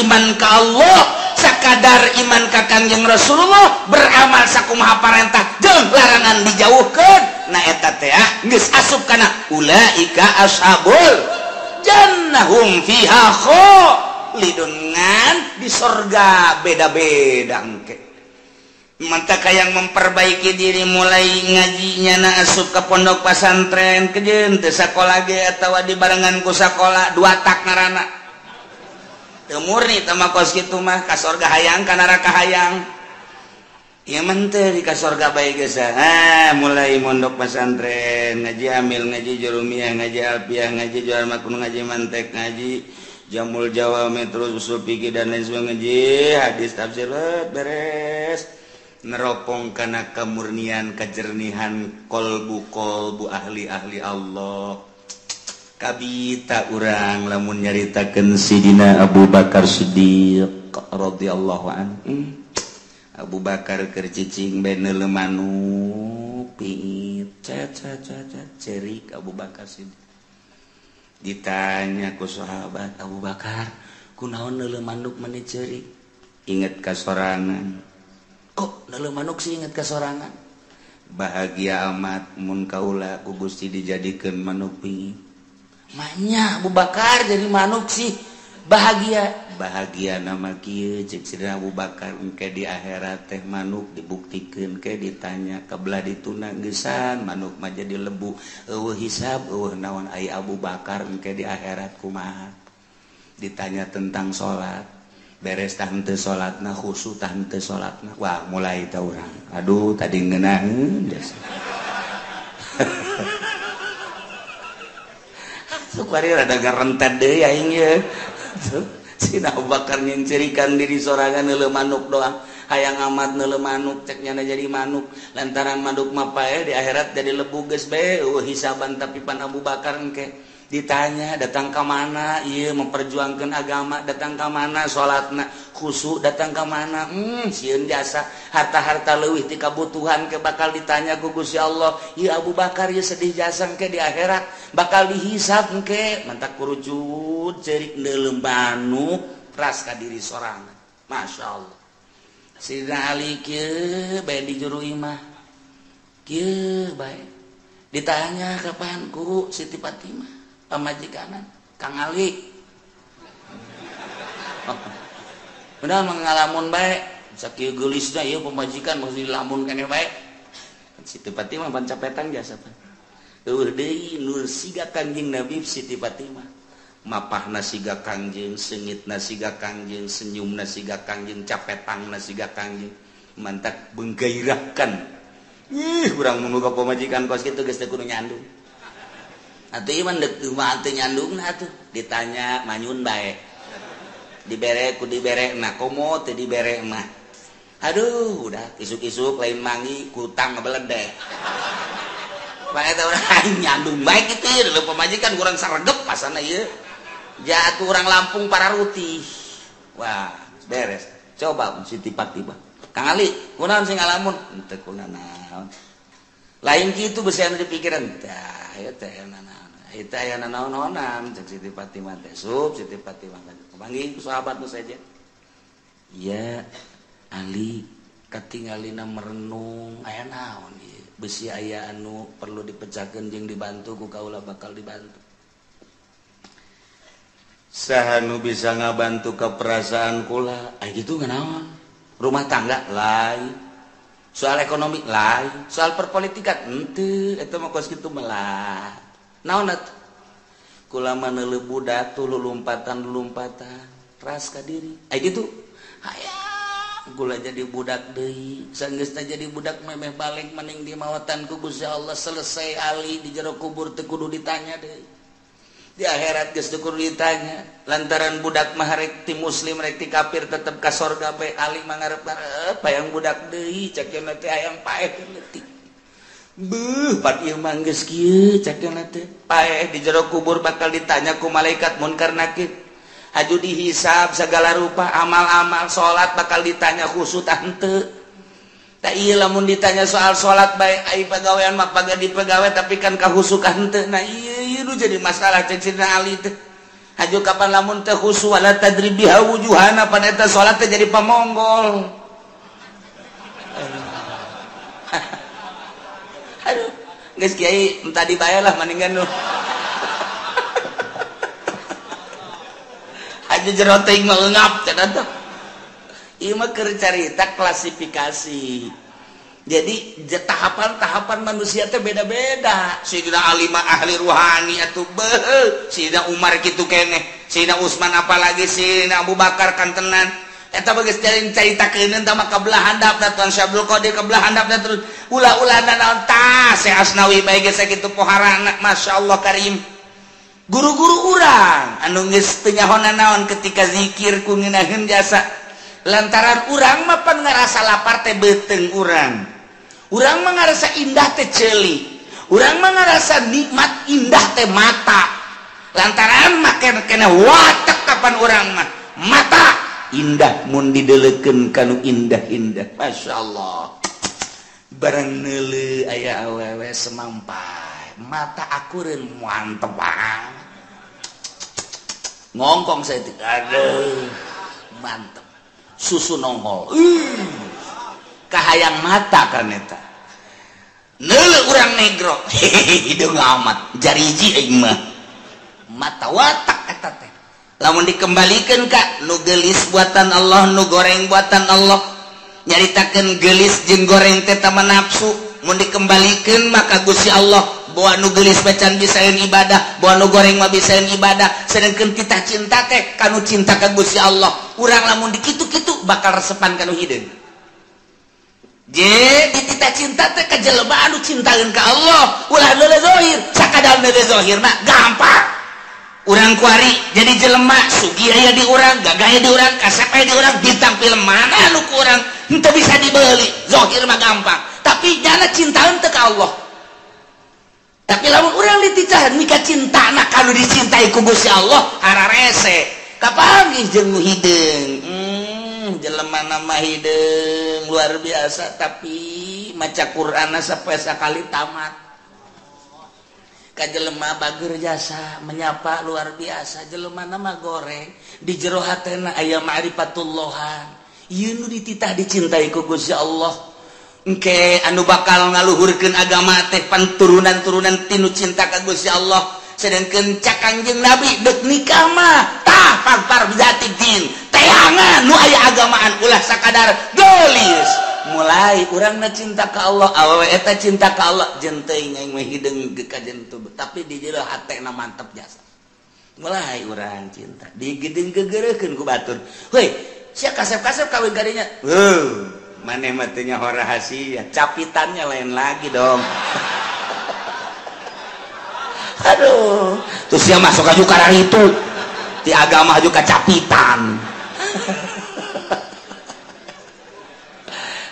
iman ka Allah, sakadar iman ka Kangjeng Rasulullah, beramal sakumaha parentah jeung larangan dijauhkeun. Nah eta teh geus asup kana ulaika ashabul jannahum fiha khalidun, ngan di sorga beda-beda engke. Mantap yang memperbaiki diri mulai ngajinya na asup ke pondok pesantren kejeun teu sakola ge atawa dibarengan ku sakola dua tak ngaranna. Teu murni teh mah kos kitu mah ka sorga hayang ka neraka hayang. Ieu mah teu di ka sorga bae geus. Ah mulai mondok pesantren, ngaji amil, ngaji jurumiyah, ngaji alfiah, ngaji jual makun, ngaji mantek, ngaji jamul jawami, terus usul fikih dan lain sebagainya, ngaji hadis tafsir beres. Neropong kana kemurnian kejernihan kolbu-kolbu ahli-ahli Allah. Kabita urang lamun nyaritakeun Sidina Abu Bakar Siddiq radhiyallahu anhu. Abu Bakar keur cicing bae neuleuh manuk piit cet cet cet cerik Abu Bakar Siddiq. Ditanya ku sahabat, Abu Bakar kunaon neuleuh manuk meni cerik? Inget ka sorangan. Kok neuleuh manuk sih inget ka sorangan? Bahagia amat mun kaula ku Gusti dijadikeun manuk pingit. Manya Abu Bakar jadi manuk sih bahagia. Bahagia nama kieu cek Sidina Abu Bakar engke di akhirat teh manuk dibuktikeun ke ditanya kabelah dituna geusan manuk mah jadi lebu eueuh hisab eueuh naon ai Abu Bakar engke di akhirat kumaha. Ditanya tentang salat beres tah henteu salatna khusyuk tah henteu salatna, wah mulai tah urang aduh tadi ngeunaheun jasa. Suka rada ngarentet deui aing ye. Sina Abu Bakar nyincirikan diri sorangan neuleuh manuk doang, hayang amat neuleuh manuk cek nyana jadi manuk lantaran manuk mah pae di akhirat jadi lebu geus bae eueuh hisaban. Tapi pan Abu Bakar engke ditanya datang ke mana ieu memperjuangkan agama, datang ke mana salatna khusyuk, datang ke mana sieun jasa harta-harta leuwih ti kabutuhan ke bakal ditanya ku Gusti Allah. Ieu Abu Bakar ieu sedih jasa engke di akhirat bakal dihisab engke. Mantak kurucut cerik neuleuh manuk ras ka diri sorangan. Masya Allah. Sidina Ali kieu bae di juru imah kieu bae ditanya kapan ku Siti Fatimah pamajikanan Kang Ali. Benar mengalamun bae sakieu geulisna ieu pamajikan mesti dilamun keneh bae. Siti Fatimah pancapetan jasa pan. Eueuh deui nu siga Kangjeng Nabi Siti Fatimah. Mapahna siga Kangjeng, seungitna siga Kangjeng, senyumna siga Kangjeng, capetangna siga Kangjeng. Mantak menggairahkan. Ih, urang mun boga pamajikan kos kitu geus teu kudu nyandung. Atuh ieu mah deuk mah teu nyandungna atuh, ditanya manyun bae. Dibere ku dibere na komo teu dibere mah. Aduh, udah isuk-isuk lain mangi kutang ngebeledek. Pak eta urang nyandung bae kitu ieu pamajikan kurang saregep pasana ieu. Jatuh orang Lampung para rutih. Wah, beres. Coba Siti Fatimah. Kang Ali, kunaon sing ngalamun? Henteu kunanaon. Lain kitu beusi anu dipikiran. Tah, ieu teh naon. Eta aya nanaon-naonan cek Siti Fatimah teh. Sup Siti Fatimah panggil ku sahabat nu saja. Iya, Ali katingalina merenung aya naon ieu. Besi aya anu perlu dipecahkeun jeung dibantu ku kaula bakal dibantu. Saha nu bisa ngabantu ka perasaan kula? Aya kitu naon? Rumah tangga lain, soal ekonomi lain, soal perpolitikan henteu, eta mah kos kitu melah. Naon atuh? Kula mah neuleuh budak tuh lulumpatan-lulumpatan, ras ka diri. Aya kitu. Hayang kula jadi budak deui, sanggeusna jadi budak memeh balik maning di mawatan ku Gusti Allah selesai ali di jero kubur teu kudu ditanya deui. Di akhirat geus teu kudu ditanya lantaran budak mah rek ti muslim rek ti kafir tetep ka sorga bae ali mah ngarep-ngarep hayang budak deui cek cenah teh hayang paeh leutik. Beuh pat ieu mah geus kieu cek cenah teh paeh di jero kubur bakal ditanya ku malaikat munkar nakir. Haju dihisab segala rupa amal-amal salat bakal ditanya khusyuk tah henteu. Tah ieu lamun ditanya soal salat bae ai pagawean mah paga dipegawe tapi kan kahusukan henteu. Nah ieu nu jadi masalah cek Sidina Ali teh. Haju kapan lamun teh khusyuk wala tadri biha wujuhana pan eta salat teh jadi pamonggol. Aduh, geus kiai entah dibayar lah mendingan nu. Aja jero teuing mah eungap cenah teh. Ieu mah keur carita klasifikasi. Jadi tahapan-tahapan manusia teh beda-beda. Sayyidina Ali mah ahli ruhani atuh beuh, Sayyidina Umar kitu keneh, Sayyidina Utsman apalagi Sayyidina Abu Bakar kantenan. Eta bageus caritakeun tah mah kabelah handapna Tuan Syekh Abdul Qadir kabelah handapna terus ulah-ulahna naon tah Syekh Asnawi bae geus sakitu poharana masyaallah karim. Guru-guru urang anu geus teu nyahonan naon ketika zikir ku ngeunaheun jasa. Lantaran urang mah pan ngarasa lapar teh beuteung urang. Urang mah ngarasa indah teh ceuli. Urang mah ngarasa nikmat indah teh mata. Lantaran mah kena watek kapan urang mah mata indah mun didelekeun kanu indah-indah. Masyaallah. Barang neuleuh aya awewe semampai, mata akureun mantep banget. Ngongkong saya teh, aduh, mantep. Susu nongol. Kahayang mata kan eta. Neuleuh urang negro, hideung amat, jariji aing mah. Mata watak eta teh. Lamun dikembalikan ka nu geulis buatan Allah, nu goreng buatan Allah. Nyaritakeun geulis jeung goreng teh tama nafsu. Mun dikembalikan maka Gusti Allah bawa nu geulis macan bisaeun ibadah, bawa nu goreng mah bisaeun ibadah. Sedangkeun kita cinta teh kanu cinta ka Gusti Allah. Urang lamun dikitu-kitu bakal resepan kanu hideung. Je ditita cinta teh ka jelema anu cintaeun ka Allah, ulah neuleuh zahir, sakadar neuleuh zahir mah gampang. Urang kuari jadi jelema sugih aya di urang, gagah aya di urang, kasep aya di urang, bintang film mana anu ku urang henteu bisa dibeli, zahir mah gampang. Tapi jana cintaeun teh ka Allah. Tapi lamun urang dititah nikah cintana kanu dicintai ku Gusti Allah, hararese. Kapanggih jeung nu hideung. Jelema nama hideung luar biasa tapi maca Qur'anna sampai sakali tamat. Ka jelema bager jasa menyapa luar biasa, jelema nama goreng di jero hatena aya ma'rifatullahan. Ieu nu dititah dicintai ku Gusti Allah. Engke anu bakal ngaluhurkeun agama teh panturunan-turunan tinu cinta ka Gusti Allah. Sedangkeun cak Kangjeng Nabi deuk nikah mah tah pagpar bizati din. Teangan nu aya agamaan ulah sakadar geulis. Mulai urangna cinta ka Allah, awewe eta cinta ka Allah, jeung teuing aing mah hideung ka jentu, tapi di jero hatena mantep jasa. Mulai urang cinta, digedeng gegereukeun ku batur. Heuy, sia kasep-kasep kawin kadinya. Heuh, maneh mah teu nyaho rahasia, capitannya lain lagi dong. Aduh, terus dia masuk aja karena itu di agama juga capitan.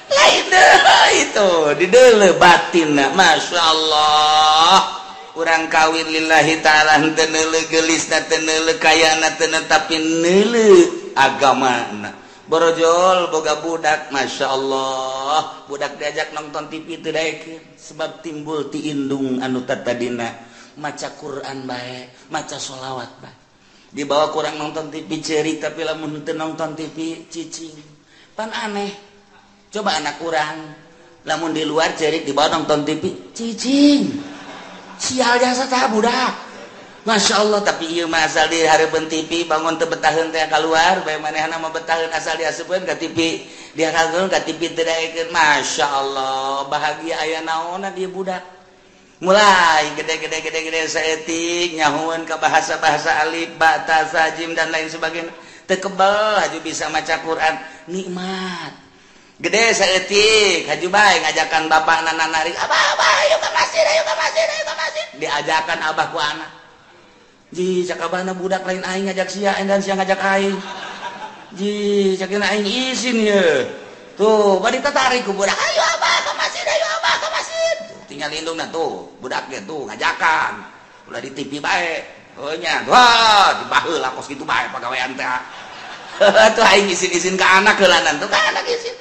Lain deh itu di dele batin, masya Allah. Urang kawin lillahi ta'ala henteu neuleuh geulisna, teu neuleuh kayana, teu tapi neuleuh agamana. Borojol boga budak, masya Allah. Budak diajak nonton TV teu daekeun sebab timbul ti indung anu tatadina. Maca Quran bae, maca sholawat bae. Dibawa kurang nonton TV cerik, tapi lamun teu nonton TV cicing. Pan aneh. Coba anak urang lamun di luar cerik dibawa nonton TV cicing. Sial jasa tah budak. Masya Allah, tapi ieu mah asal di hareupeun TV bangun teu betaheun teh kaluar, bae manehna mah betaheun asal diasupkeun ka TV, dihareupeun ka TV teu daekeun. Masya Allah, bahagia aya naonna ieu budak. Mulai gede-gede-gede-gede saeutik nyahueun ka bahasa-bahasa alif, ba, ta, sa, jim dan lain sebagainya. Teu kebel haju bisa maca Quran, nikmat. Gede saeutik haju bae ngajakan bapakna narik, "Abah, abah, ayo ka masjid, ayo ka masjid, ayo ka masjid." Diajakan abah ku anak. Ji, cak abahna budak lain aing ngajak sia, dan sia ngajak aing. Ji, cak aing isin ye. Tuh, bari tatarik ku budak, "Ayo abah ka masjid, ayo abah ka masjid." Tinggal indungna tuh budak ge tuh ngajakan ulah di TV bae heuh nya wah dibaheula kos kitu bae pagawean teh tuh aing isin-isin ka anak heulanan tuh ka anak isin.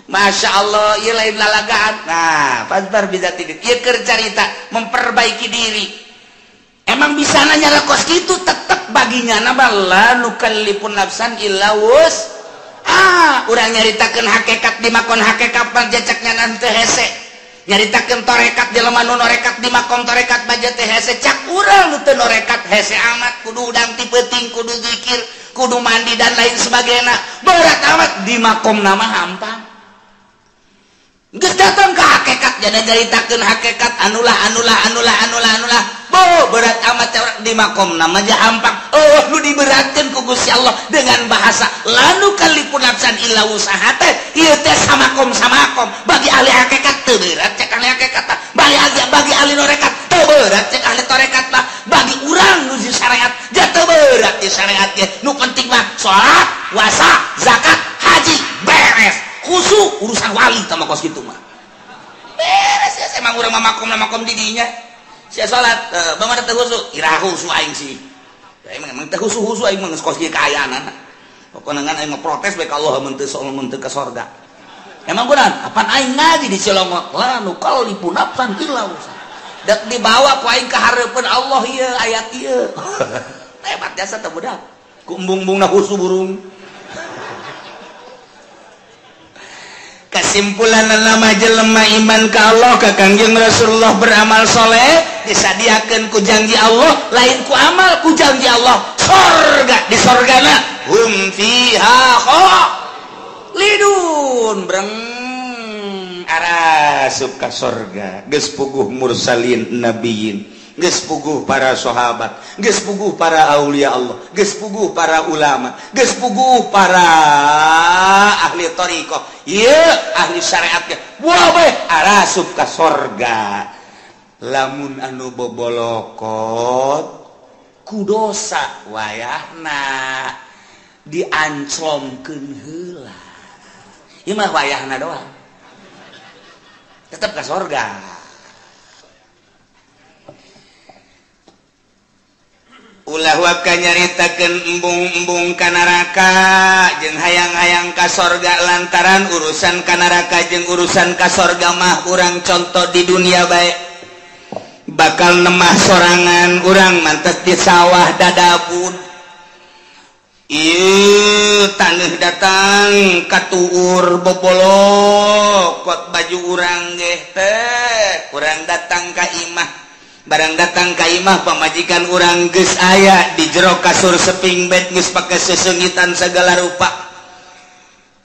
Masya Allah, ieu lain lalagaan. Nah, pasbar bisa tidik ieu keur carita memperbaiki diri. Emang bisa nanya kos kitu tetep baginya nama la nukallifun nafsan illa wus. Ah, urang nyaritakeun hakikat di makon hakikat panjacaknya nanti hese. Nyaritakeun torekat jelema nu norekat di makom torekat baja teh hese cak urang nu teu norekat hese amat kudu udang ti peuting kudu zikir kudu mandi dan lain sebagainya berat amat di makom nama hampang geus datang ka hakikat jadi nyaritakeun hakikat anulah anulah anulah anulah anulah bo berat amat di makom nama aja hampang. Oh nu diberatkeun ku Gusti Allah dengan bahasa lanu kalipun nafsan illa usaha teh ieu teh samakom samakom bagi ahli hakikat teu berat cek ahli hakikat bagi ahli norekat teu berat cek ahli torekat mah bagi urang nu syariat ja teu berat di syariat ge nu penting mah salat, puasa, zakat, haji beres khusyuk urusan wali tah mah kos kitu mah beres ya emang urang mah makom makom di dinya sia salat bagaimana teu khusyuk iraha khusyuk aing sih emang emang teu khusyuk aing mah geus kos kieu kaayaan pokona ngan aing mah protes bae ka Allah mun teu mun teu ka sorga. Emang kunaon? Apan aing ngaji di Cilongok la nukallifu nafsan illa wus'aha. Dek dibawa ku aing ka hareupeun Allah ieu ayat ieu. Hebat jasa teh budak. Ku embung-embungna khusyuk burung. Kesimpulan nama jelema iman ka Allah ka Kangjeng Rasulullah beramal soleh disadiakeun ku janji Allah lain ku amal ku janji Allah sorga di sorgana hum fiha khalidun breng arasup ka sorga geus puguh mursalin nabiyin geus puguh para sahabat geus puguh para aulia Allah geus puguh para ulama geus puguh para ahli thariqah ieu ahli syariat ge wah arasup ka sorga. Lamun anu bobolokot ku dosa wayahna dianclomkeun heula ieu mah wayahna doang tetep ka sorga. Ulah waka nyaritakeun embung-embung ka neraka jeung hayang-hayang ka sorga lantaran urusan ka neraka jeung urusan ka sorga mah urang contoh di dunia bae bakal nemah sorangan urang mantes di sawah dadabud ieu taneuh datang katuur bobolokot baju urang geh teh urang datang ka imah barang datang ka imah pamajikan urang geus aya di jero kasur seping bed geus pake seseungitan segala rupa.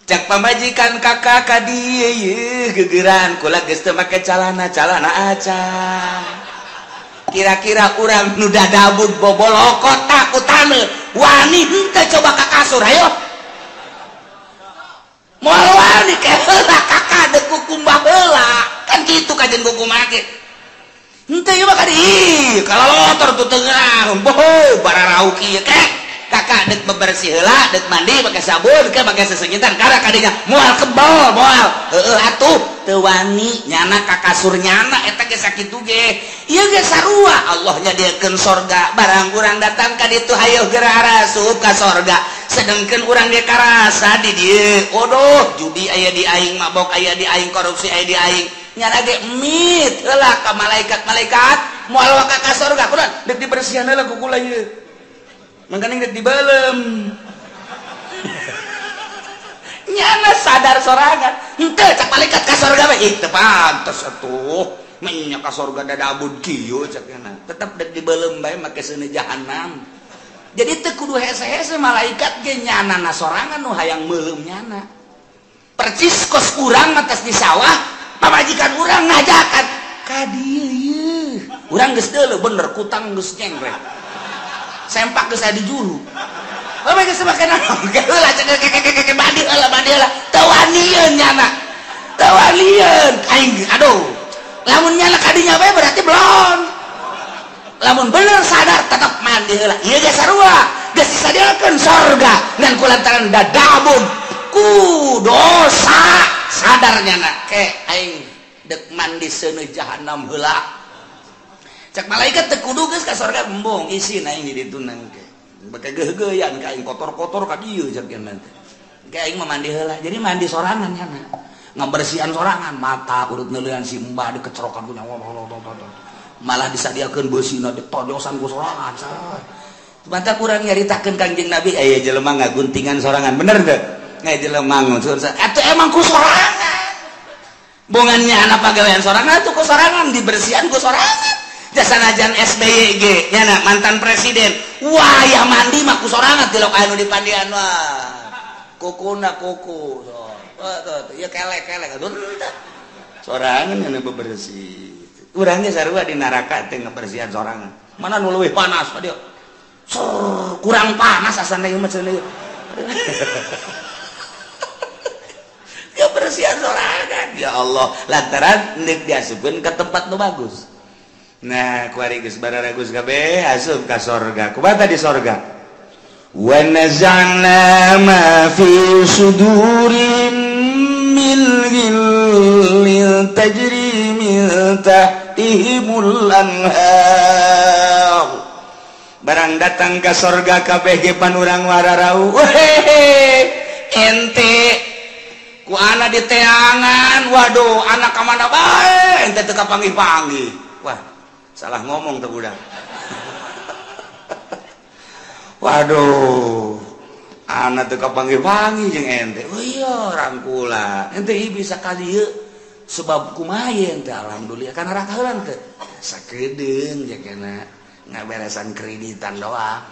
Cak pamajikan kakak ka dieu yeuh gegeran kula geus teu make calana calana acan. Kira-kira urang nu dadabud bobolokot takutane wani henteu coba ka kasur hayo. Moal wani ke heula kakak deuk kukumbah heula. Kan kitu kajen kukumbah ge. Henteu ieu mah ka dieu kalalotor tuh teu ngeunah boho bararauk ieu kek. Kakak dek bebersih heula, dek mandi pakai sabun, ke pakai sesengitan, karena kadinya moal kebal, moal. Heeh atuh teu wani nyana ka kasur nyana eta ge sakitu ge. Ieu ge sarua Allah nyadiakeun sorga, barang urang datang ka ditu hayoh geura arasup ka sorga. Sedengkeun urang ge karasa di dieu. Odoh, judi aya di aing, mabok aya di aing, korupsi aya di aing. Nyana ge mit heula ka malaikat-malaikat, moal ka ka sorga. Kunaon dek dibersihan heula ku kula ieu. Mangkaning dek dibalem. Nyana sadar sorangan. Henteu cak malaikat ka sorga bae. Ih teu pantes atuh. Menya ka sorga dadabud kieu cak nyana. Tetep dek dibalem bae make seuneu jahanam. Jadi teu kudu hese-hese malaikat ge nyana na sorangan nu hayang meuleum nyana. Percis kos urang mah tos di sawah, pamajikan urang ngajakan ka dieu ieu. Urang geus deuleu bener kutang geus nyengkrek. Sempak geus aya di juru. Bae geus make naon? Heula cek keke mandi heula mandi heula. Teu wanieun nyana. Teu wanieun aing aduh. Lamun nyana ka dinya bae berarti belon. Lamun bener sadar tetep mandi heula. Ieu ge sarua. Geus disadiakeun sorga ngan kulantaran dadabun ku dosa sadar nyana ke aing dek mandi seuneu jahanam heula. Cak malaikat teu kudu geus ka sorga embung isin aing di ditu nangke. Bake geugeuyan ka aing kotor-kotor ka dieu cak cenah teh. Ke aing mah mandi heula. Jadi mandi sorangan nyana. Ngabersihan sorangan mata urut neuleuan si mbah dikecerokan ku nyawa. Malah disadiakeun beusina ditojosan ku sorangan. Mata kurang nyaritakeun Kangjeng Nabi aya jelema ngaguntingan sorangan. Bener teu? Aya jelema ngunsur. Atuh emang ku sorangan. Bongannya anak pagawean sorangan atuh ku sorangan dibersihan ku sorangan. Jasanajan SBY ge nyana mantan presiden wah ya mandi mah ku sorangan tilok anu di pandian wah kukuna kuku so tuh ya kelek-kelek atuh sorangan nyana bebersih urang ge sarua di neraka teh ngabersihan sorangan mana nu leuwih panas dia kurang panas asana ieu mah cenah ya bersihan sorangan ya Allah lantaran deuk diasupkeun ka tempat nu bagus. Nah, kuari geus bararagus kabeh asup ka sorga. Kumaha di sorga? Wa naza'na ma fi sudurim min ghillin tajri min tahtihimul anhar. Barang datang ka sorga kabeh ge pan urang wararau. Wehehe, ente ku ana diteangan, waduh anak ka mana bae ente teu kapanggih-panggih. Wah, salah ngomong tuh budak. Waduh, anak teu kapanggih-panggih jeung ente. Oh iya, rangkula. Ente ieu bisa ka dieu sebab kumaha ente alhamdulillah kana neraka heula teu. Sakedeung jeung kana ngaberesan kreditan doang.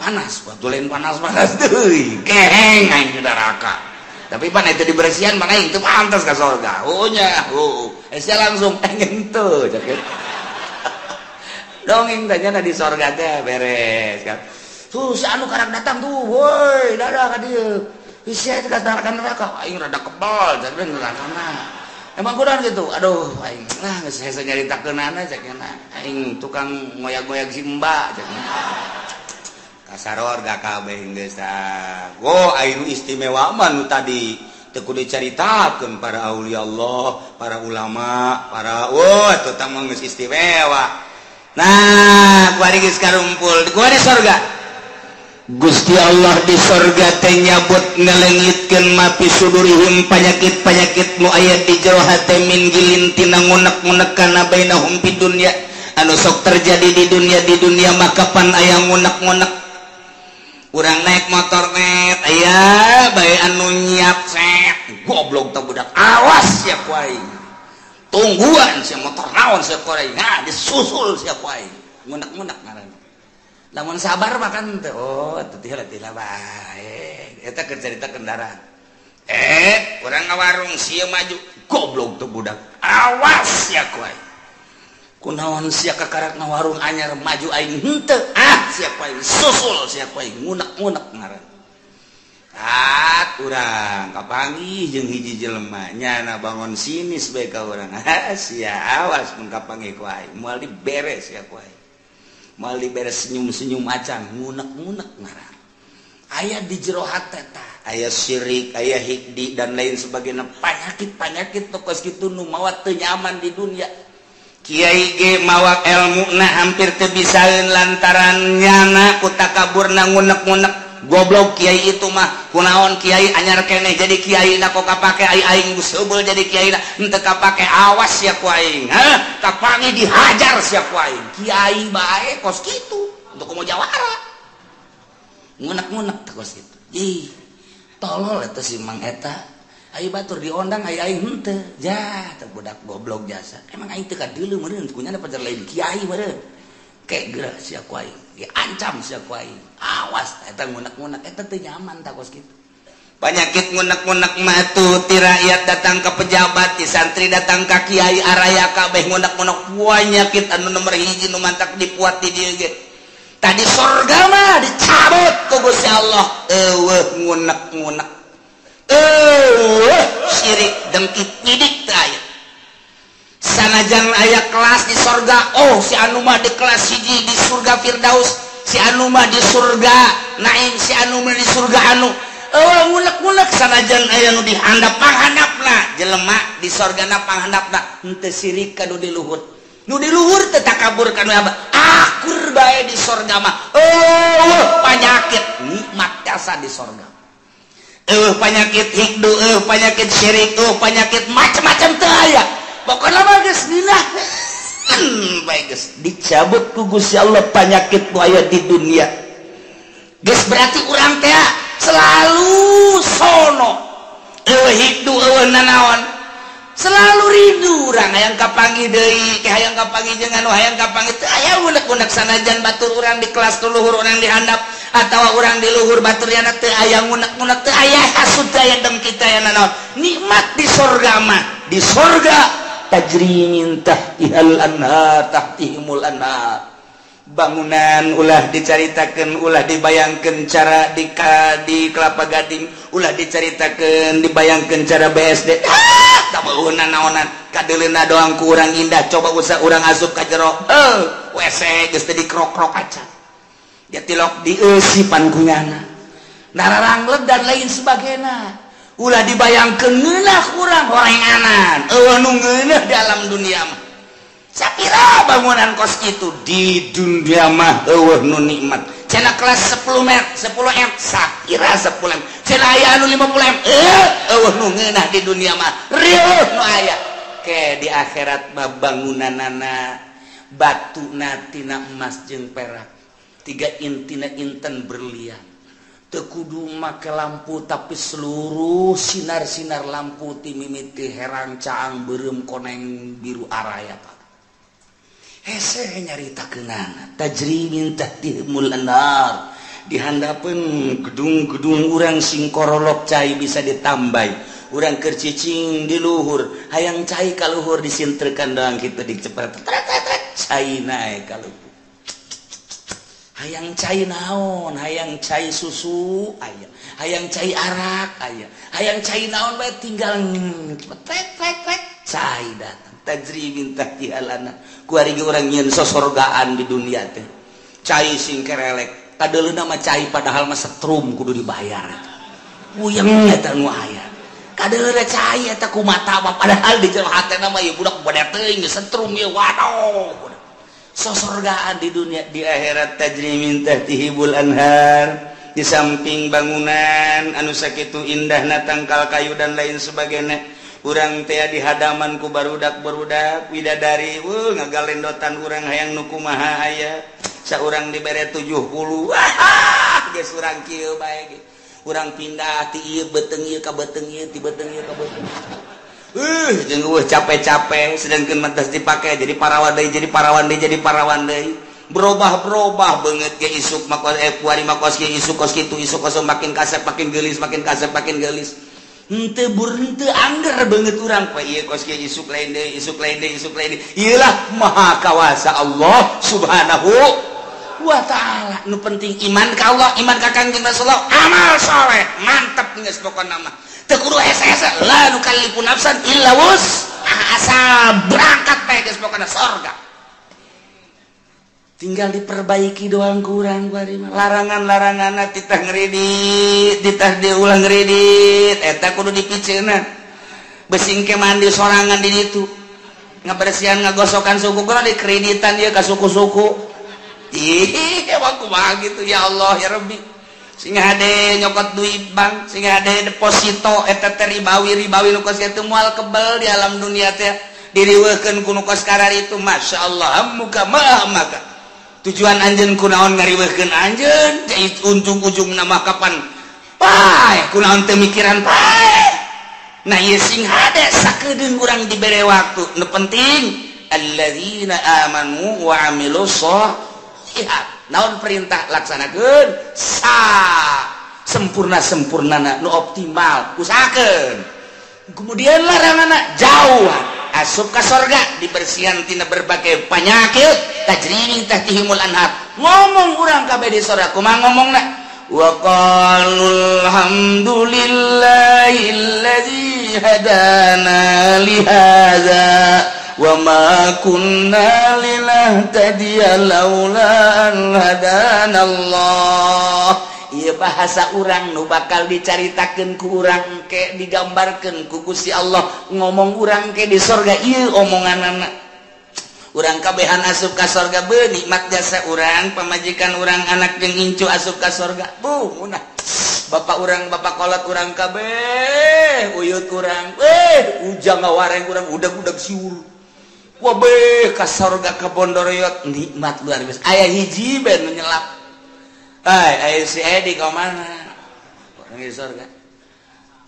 Panas, batu lain panas-panas deui. Keheng aing di neraka. Tapi pan itu dibersihan mah aing teu pantas ka sorga. Oh nya, oh. Sia langsung pengen teu cek. Dongeng tanya di sorga teh beres kan. Tuh si anu karang datang tuh, woi, dadah ka dieu. Sia ka neraka, aing rada kebal jadi nerakana. Emang kurang gitu. Aduh, aing lah geus hese nyaritakeunana cek nya. Aing tukang ngoyag-ngoyag si Mbak cek. Kasaror gak kabeh geus tah. Go aing istimewa mah nu tadi teu kudu dicaritakeun para aulia Allah, para ulama, para wah teu mah geus istimewa. Nah, kuari geus karumpul, kuari sorga. Gusti Allah di sorga teh nyabut ngalengitkeun mapi sudurihim panyakit-panyakit nu aya di jero hate min gilin tina ngunek-ngunek kana bainahum fid dunya anu sok terjadi di dunia maka pan aya ngunek-ngunek. Urang naik motor net aya bae anu nyiap set goblok teh budak awas sia ku aing. Tungguan sia motor naon sia ku aing. Nah disusul sia ku aing. Ngunek-ngunek ngaranna. Lamun sabar mah kan teh oh teh teh bae. Eta keur carita kendaraan. Urang ngawarung sia maju goblok tuh budak awas sia ku aing kunaon sia kakarak ngawarung anyar maju aing henteu ah sia ku aing susul sia ku aing ngunek-ngunek ngaran. Tat urang kapanggih jeung hiji jelema nyana bangun sinis bae ka urang. Sia awas mun kapanggih ku aing moal diberes sia ku aing. Moal diberes senyum-senyum acan ngunek-ngunek ngaran. Aya di jero hate tah, aya syirik, aya hikdi dan lain sebagainya, panyakit-panyakit tokos kitu nu mawa teu nyaman di dunia. Kiai ge mawa elmuna hampir teu bisaeun lantaran nyana ku takaburna ngunek-ngunek. Goblok kiai itu mah kunaon kiai anyar keneh jadi kiai na kok kapake ai aing geus jadi kiai na henteu kapake awas sia ku aing. Hah, kapangi dihajar sia ku aing. Kiai bae kos kitu untuk komo jawara. Ngunek-ngunek teh kos kitu. Ih, tolol eta si Mang eta. Ayo batur diondang ai aing henteu. Ja, teh budak goblok jasa. Emang aing teu kadeuleu meureun kunyana pacar lain kiai meureun. Kek geura sia ku aing. Diancam sia ku aing. Awas eta ngunek-ngunek eta teu nyaman tah kos kitu. Penyakit ngunek-ngunek mah tuh ti rakyat datang ke pejabat, ti santri datang ka kiai araya kabeh ngunek-ngunek penyakit anu nomor hiji nu mantak dipuat di dieu ge. Tadi sorga mah dicabut ku Gusti Allah. Eueuh ngunek-ngunek. Eueuh syirik dengki nyidik teu aya. Sanajan aya kelas di sorga, oh si anu mah di kelas hiji di surga Firdaus, si anu mah di surga Naim, si anu mah di surga anu. Eueuh ngunek-ngunek sanajan aya nu di handap panghandapna, jelema di sorgana panghandapna henteu sirik ka nu di luhur. Nu di luhur teu takabur ka nu abah. Akur bae di sorga mah. Eueuh panyakit nikmat jasa di sorga. Eueuh panyakit hikdu, eueuh panyakit syirik, eueuh panyakit macam-macam teu aya. Pokoknya mah geus nginah bae geus dicabut ku Gusti Allah panyakit nu aya di dunia. Geus berarti urang teh selalu sono. Eueuh hikdu eueuh nanaon. Selalu rindu urang hayang kapanggih deui, ke hayang kapanggih jeung anu hayang kapanggih teu aya unek-unek sanajan batur urang di kelas luhur urang di handap atawa urang di luhur batur yana teu aya ngunek-ngunek teu aya hasud teu aya dengki teu aya nanaon. Nikmat di sorga mah, di sorga tajri min tahtihal anhar tahtihimul anhar. Bangunan ulah dicaritakeun, ulah dibayangkeun cara di Kelapa Gading, ulah dicaritakeun dibayangkeun cara BSD. Ah, tak beunan naonan, kadeuleuna doang ku urang indah, coba usah urang asup ka jero. WC geus teh dikrok-krok acan. Dia tilok dieusipan ku nyana. Nararanglet dan lain sebagainya. Ulah dibayangkeun ngeunah urang horenganan. Eueuh nu ngeunah di alam dunia mah. Sapira bangunan kos itu di dunia mah eueuh nu nikmat. Cenah kelas 10 m, 10 m, sapira 10 m. Cenah aya anu 50 m. Eueuh nu ngeunah di dunia mah. Rieuh nu aya. Ke di akhirat mah bangunanana batuna tina emas jeung perak. Tiga intina inten berlian. Teu kudu make lampu tapi seluruh sinar-sinar lampu ti mimiti herang caang beureum koneng biru araya Pak. Hese nyaritakeunana tajri min tahtihimul anhar. Di handapeun gedung-gedung urang sing korolok cai bisa ditambai. Urang keur cicing di luhur, hayang cai ka luhur disintrekan doang kitu dicepet. Cai naek ka luhur. Hayang cai naon, hayang cai susu aya, hayang cai arak aya, hayang cai naon bae tinggal trek trek trek cai datang. Tajri min tahtihal anhar. Kuari ge urang nyieun sosorgaan di dunia teh. Cai sing kerelek, kadeuleuna mah cai padahal mah setrum kudu dibayar. Puyeng eta nu aya. Kadeuleuna cai eta ku mata mah padahal di jero hatena mah ieu budak bade teuing setrum ieu waduh. Sosorgaan di dunia, di akhirat tajri min tahtihimul anhar. Di samping bangunan anu sakitu indahna tangkal kayu dan lain sebagainya. Urang teh di hadaman ku barudak-barudak widadari, ngagalendotan urang hayang nu kumaha aya. Saurang dibere 70. Wah, geus urang kieu bae ge. Urang pindah ti ieu beuteung ieu ka beuteung ieu, ti beuteung ieu ka beuteung. Jeung eueuh capek-capek sedangkeun mah dipake jadi parawan deui, jadi parawan deui, jadi parawan deui. Berubah-berubah beungeut ge isuk mah kuari mah kos kieu, isuk kos kitu, isuk kos makin kasep makin geulis, makin kasep makin geulis. Henteu bur henteu angger beungeut urang poe ieu kos kieu isuk lain deui isuk lain deui isuk lain deui. Ieu lah maha kawasa Allah Subhanahu wa ta'ala. Nu penting iman ka Allah, iman ka Kangjeng Rasulullah, amal soleh, mantep geus pokona mah. Teu kudu hese-hese, la nukallifu nafsan illa wus'aha, asal berangkat bae geus pokona sorga. Tinggal diperbaiki doang kurang bari mah. Larangan-laranganna titah ngredit, titah diulang ngredit, eta kudu dipiceunna. Besing ke mandi sorangan di ditu. Ngabersihan ngagosokan suku kudu dikreditan ieu ka suku-suku. Ih, emang kumaha gitu ya Allah ya Rabbi. Sing hade nyokot duit bank, sing hade deposito eta teh ribawi-ribawi nu kos kitu moal kebel di alam dunia teh. Diriweuhkeun ku nu kos kararitu masyaallah hammuka ma hammaka. Tujuan anjeun kunaon ngariweuhkeun anjeun, ujung-ujung nama kapan pae kunaon teu mikiran pae. Nah ieu sing hade sakedeung urang dibere waktu. Nu penting alladzina amanu wa amilus sholihat. Naon perintah laksanakeun sa sempurna-sempurnana nu optimal usahakeun. Kemudian laranganna jauh asup ka sorga dibersihan tina berbagai penyakit tajri min tahtihimul anhar. Ngomong urang kabeh di sorga kumaha ngomongna wa qalu alhamdulillahillazi hadana li hadza wa ma kunna linahtadiya laula an hadana Allah. Ieu bahasa urang nu bakal dicaritakeun ku urang ke digambarkeun ku Gusti Allah ngomong urang ke di sorga ieu omonganana. Urang kabehan asup ka sorga beuh nikmat jasa urang pamajikan urang anak jeung incu asup ka sorga buh munah bapak urang bapak kolot urang kabeh uyut urang ujang ngawareng urang udag-udag siul wabeh ka sorga ka Bondoroyot nikmat luar biasa aya hiji ben nu nyelap. Hai, ayo si Edi ka mana? Orang di sorga.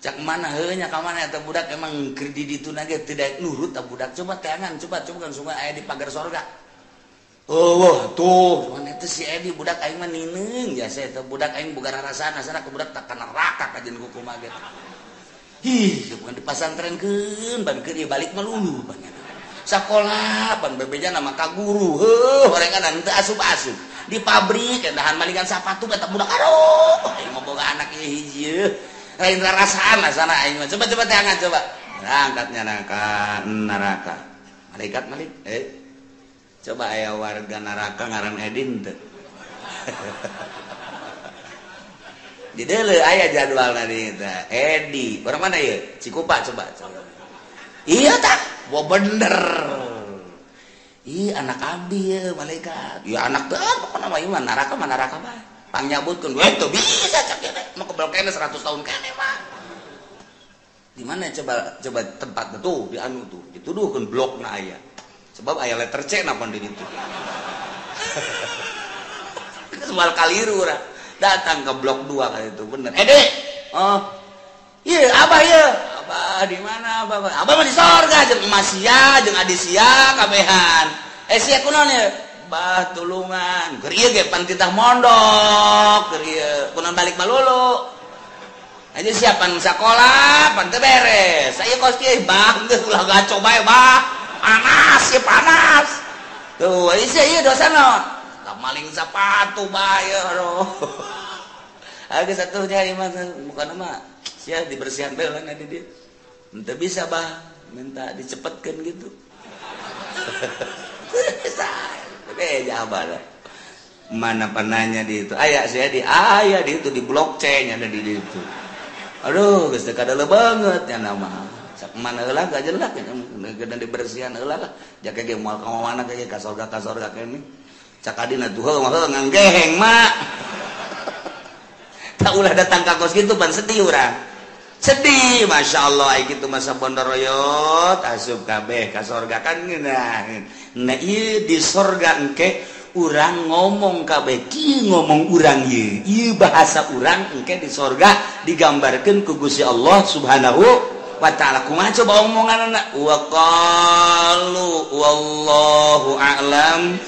Cak mana heuh nya ka mana eta budak emang keur di ditu na ge teu daek nurut ta budak. Coba teangan, coba coba kan sungai aya di pagar sorga. Oh, wah, tuh, mana eta si Edi budak aing mah nineung jasa eta budak aing boga rarasaan asana ka budak tak ka neraka kajeun ku kumaha ge. Ih, bukan dipasantrenkeun ban keur ieu balik mah lulu ban. Sakola ban bebeja nama ka guru, heuh, horengan teu asup-asup. Di pabrik dahan malingan sapatu eta budak aduh aing mah boga anak ieu hiji lain rarasaan asana aing mah coba coba teangan coba berangkatnya ka neraka malaikat malik coba aya warga neraka ngaran Edin teu di deuleu aya jadwalna di teh Edi orang mana ieu Cikupa coba coba iya tah bo bener. Ih anak abdi ya malaikat. Ya anak teh pokona mah ieu mah neraka mah neraka bae. Pangnyabutkeun we teu bisa cak ieu teh. Mah kebel keneh 100 tahun keneh mah. Di mana coba coba tempat tuh di anu tuh dituduhkeun blokna aya. Sebab aya letter C napa di ditu. Soal kaliru urang. Datang ke blok 2 kali itu bener. Dek. Oh. Ieu abah ieu. Abah di mana abah? Abah mah di sorga jeung emas sia jeung adi sia kabehan. Sia kunaon ieu? Bah tulungan. Keur ieu ge pan titah mondok, keur ieu kunaon balik malulu. Aja siapan sakola pan teu beres. Saya kos kieu bah geus ulah gaco bae bah. Panas ieu panas. Tuh, sia ieu dosa naon? Lah maling sapatu bae aduh. Geus atuh nya ieu mah bukan mah sia dibersihan bae lah di dia. Ente bisa bah minta dicepetkeun gitu. Bisa. Abah lah. Mana penanya di itu? Aya saya di aya di itu di blok C nya ada di itu. Aduh, geus teu kadeuleung banget nya nama. Sak mana heula gak jelas nya dibersihan heula lah. Jake ge moal ka mana ge ka sorga keneh. Cak adina tuh heuh mah heuh nganggeheng mak. Tak ulah datang ka kos kitu pan sedih urang. Sedih, masya Allah, gitu masa Bondoroyot asup kabeh ka sorga kan ngeunah. Nah ieu di sorga engke urang ngomong kabeh kieu ngomong urang ieu. Ieu bahasa urang engke di sorga digambarkeun ku Gusti Allah Subhanahu wa ta'ala. Kumaha coba omonganna? Wa qalu wallahu a'lam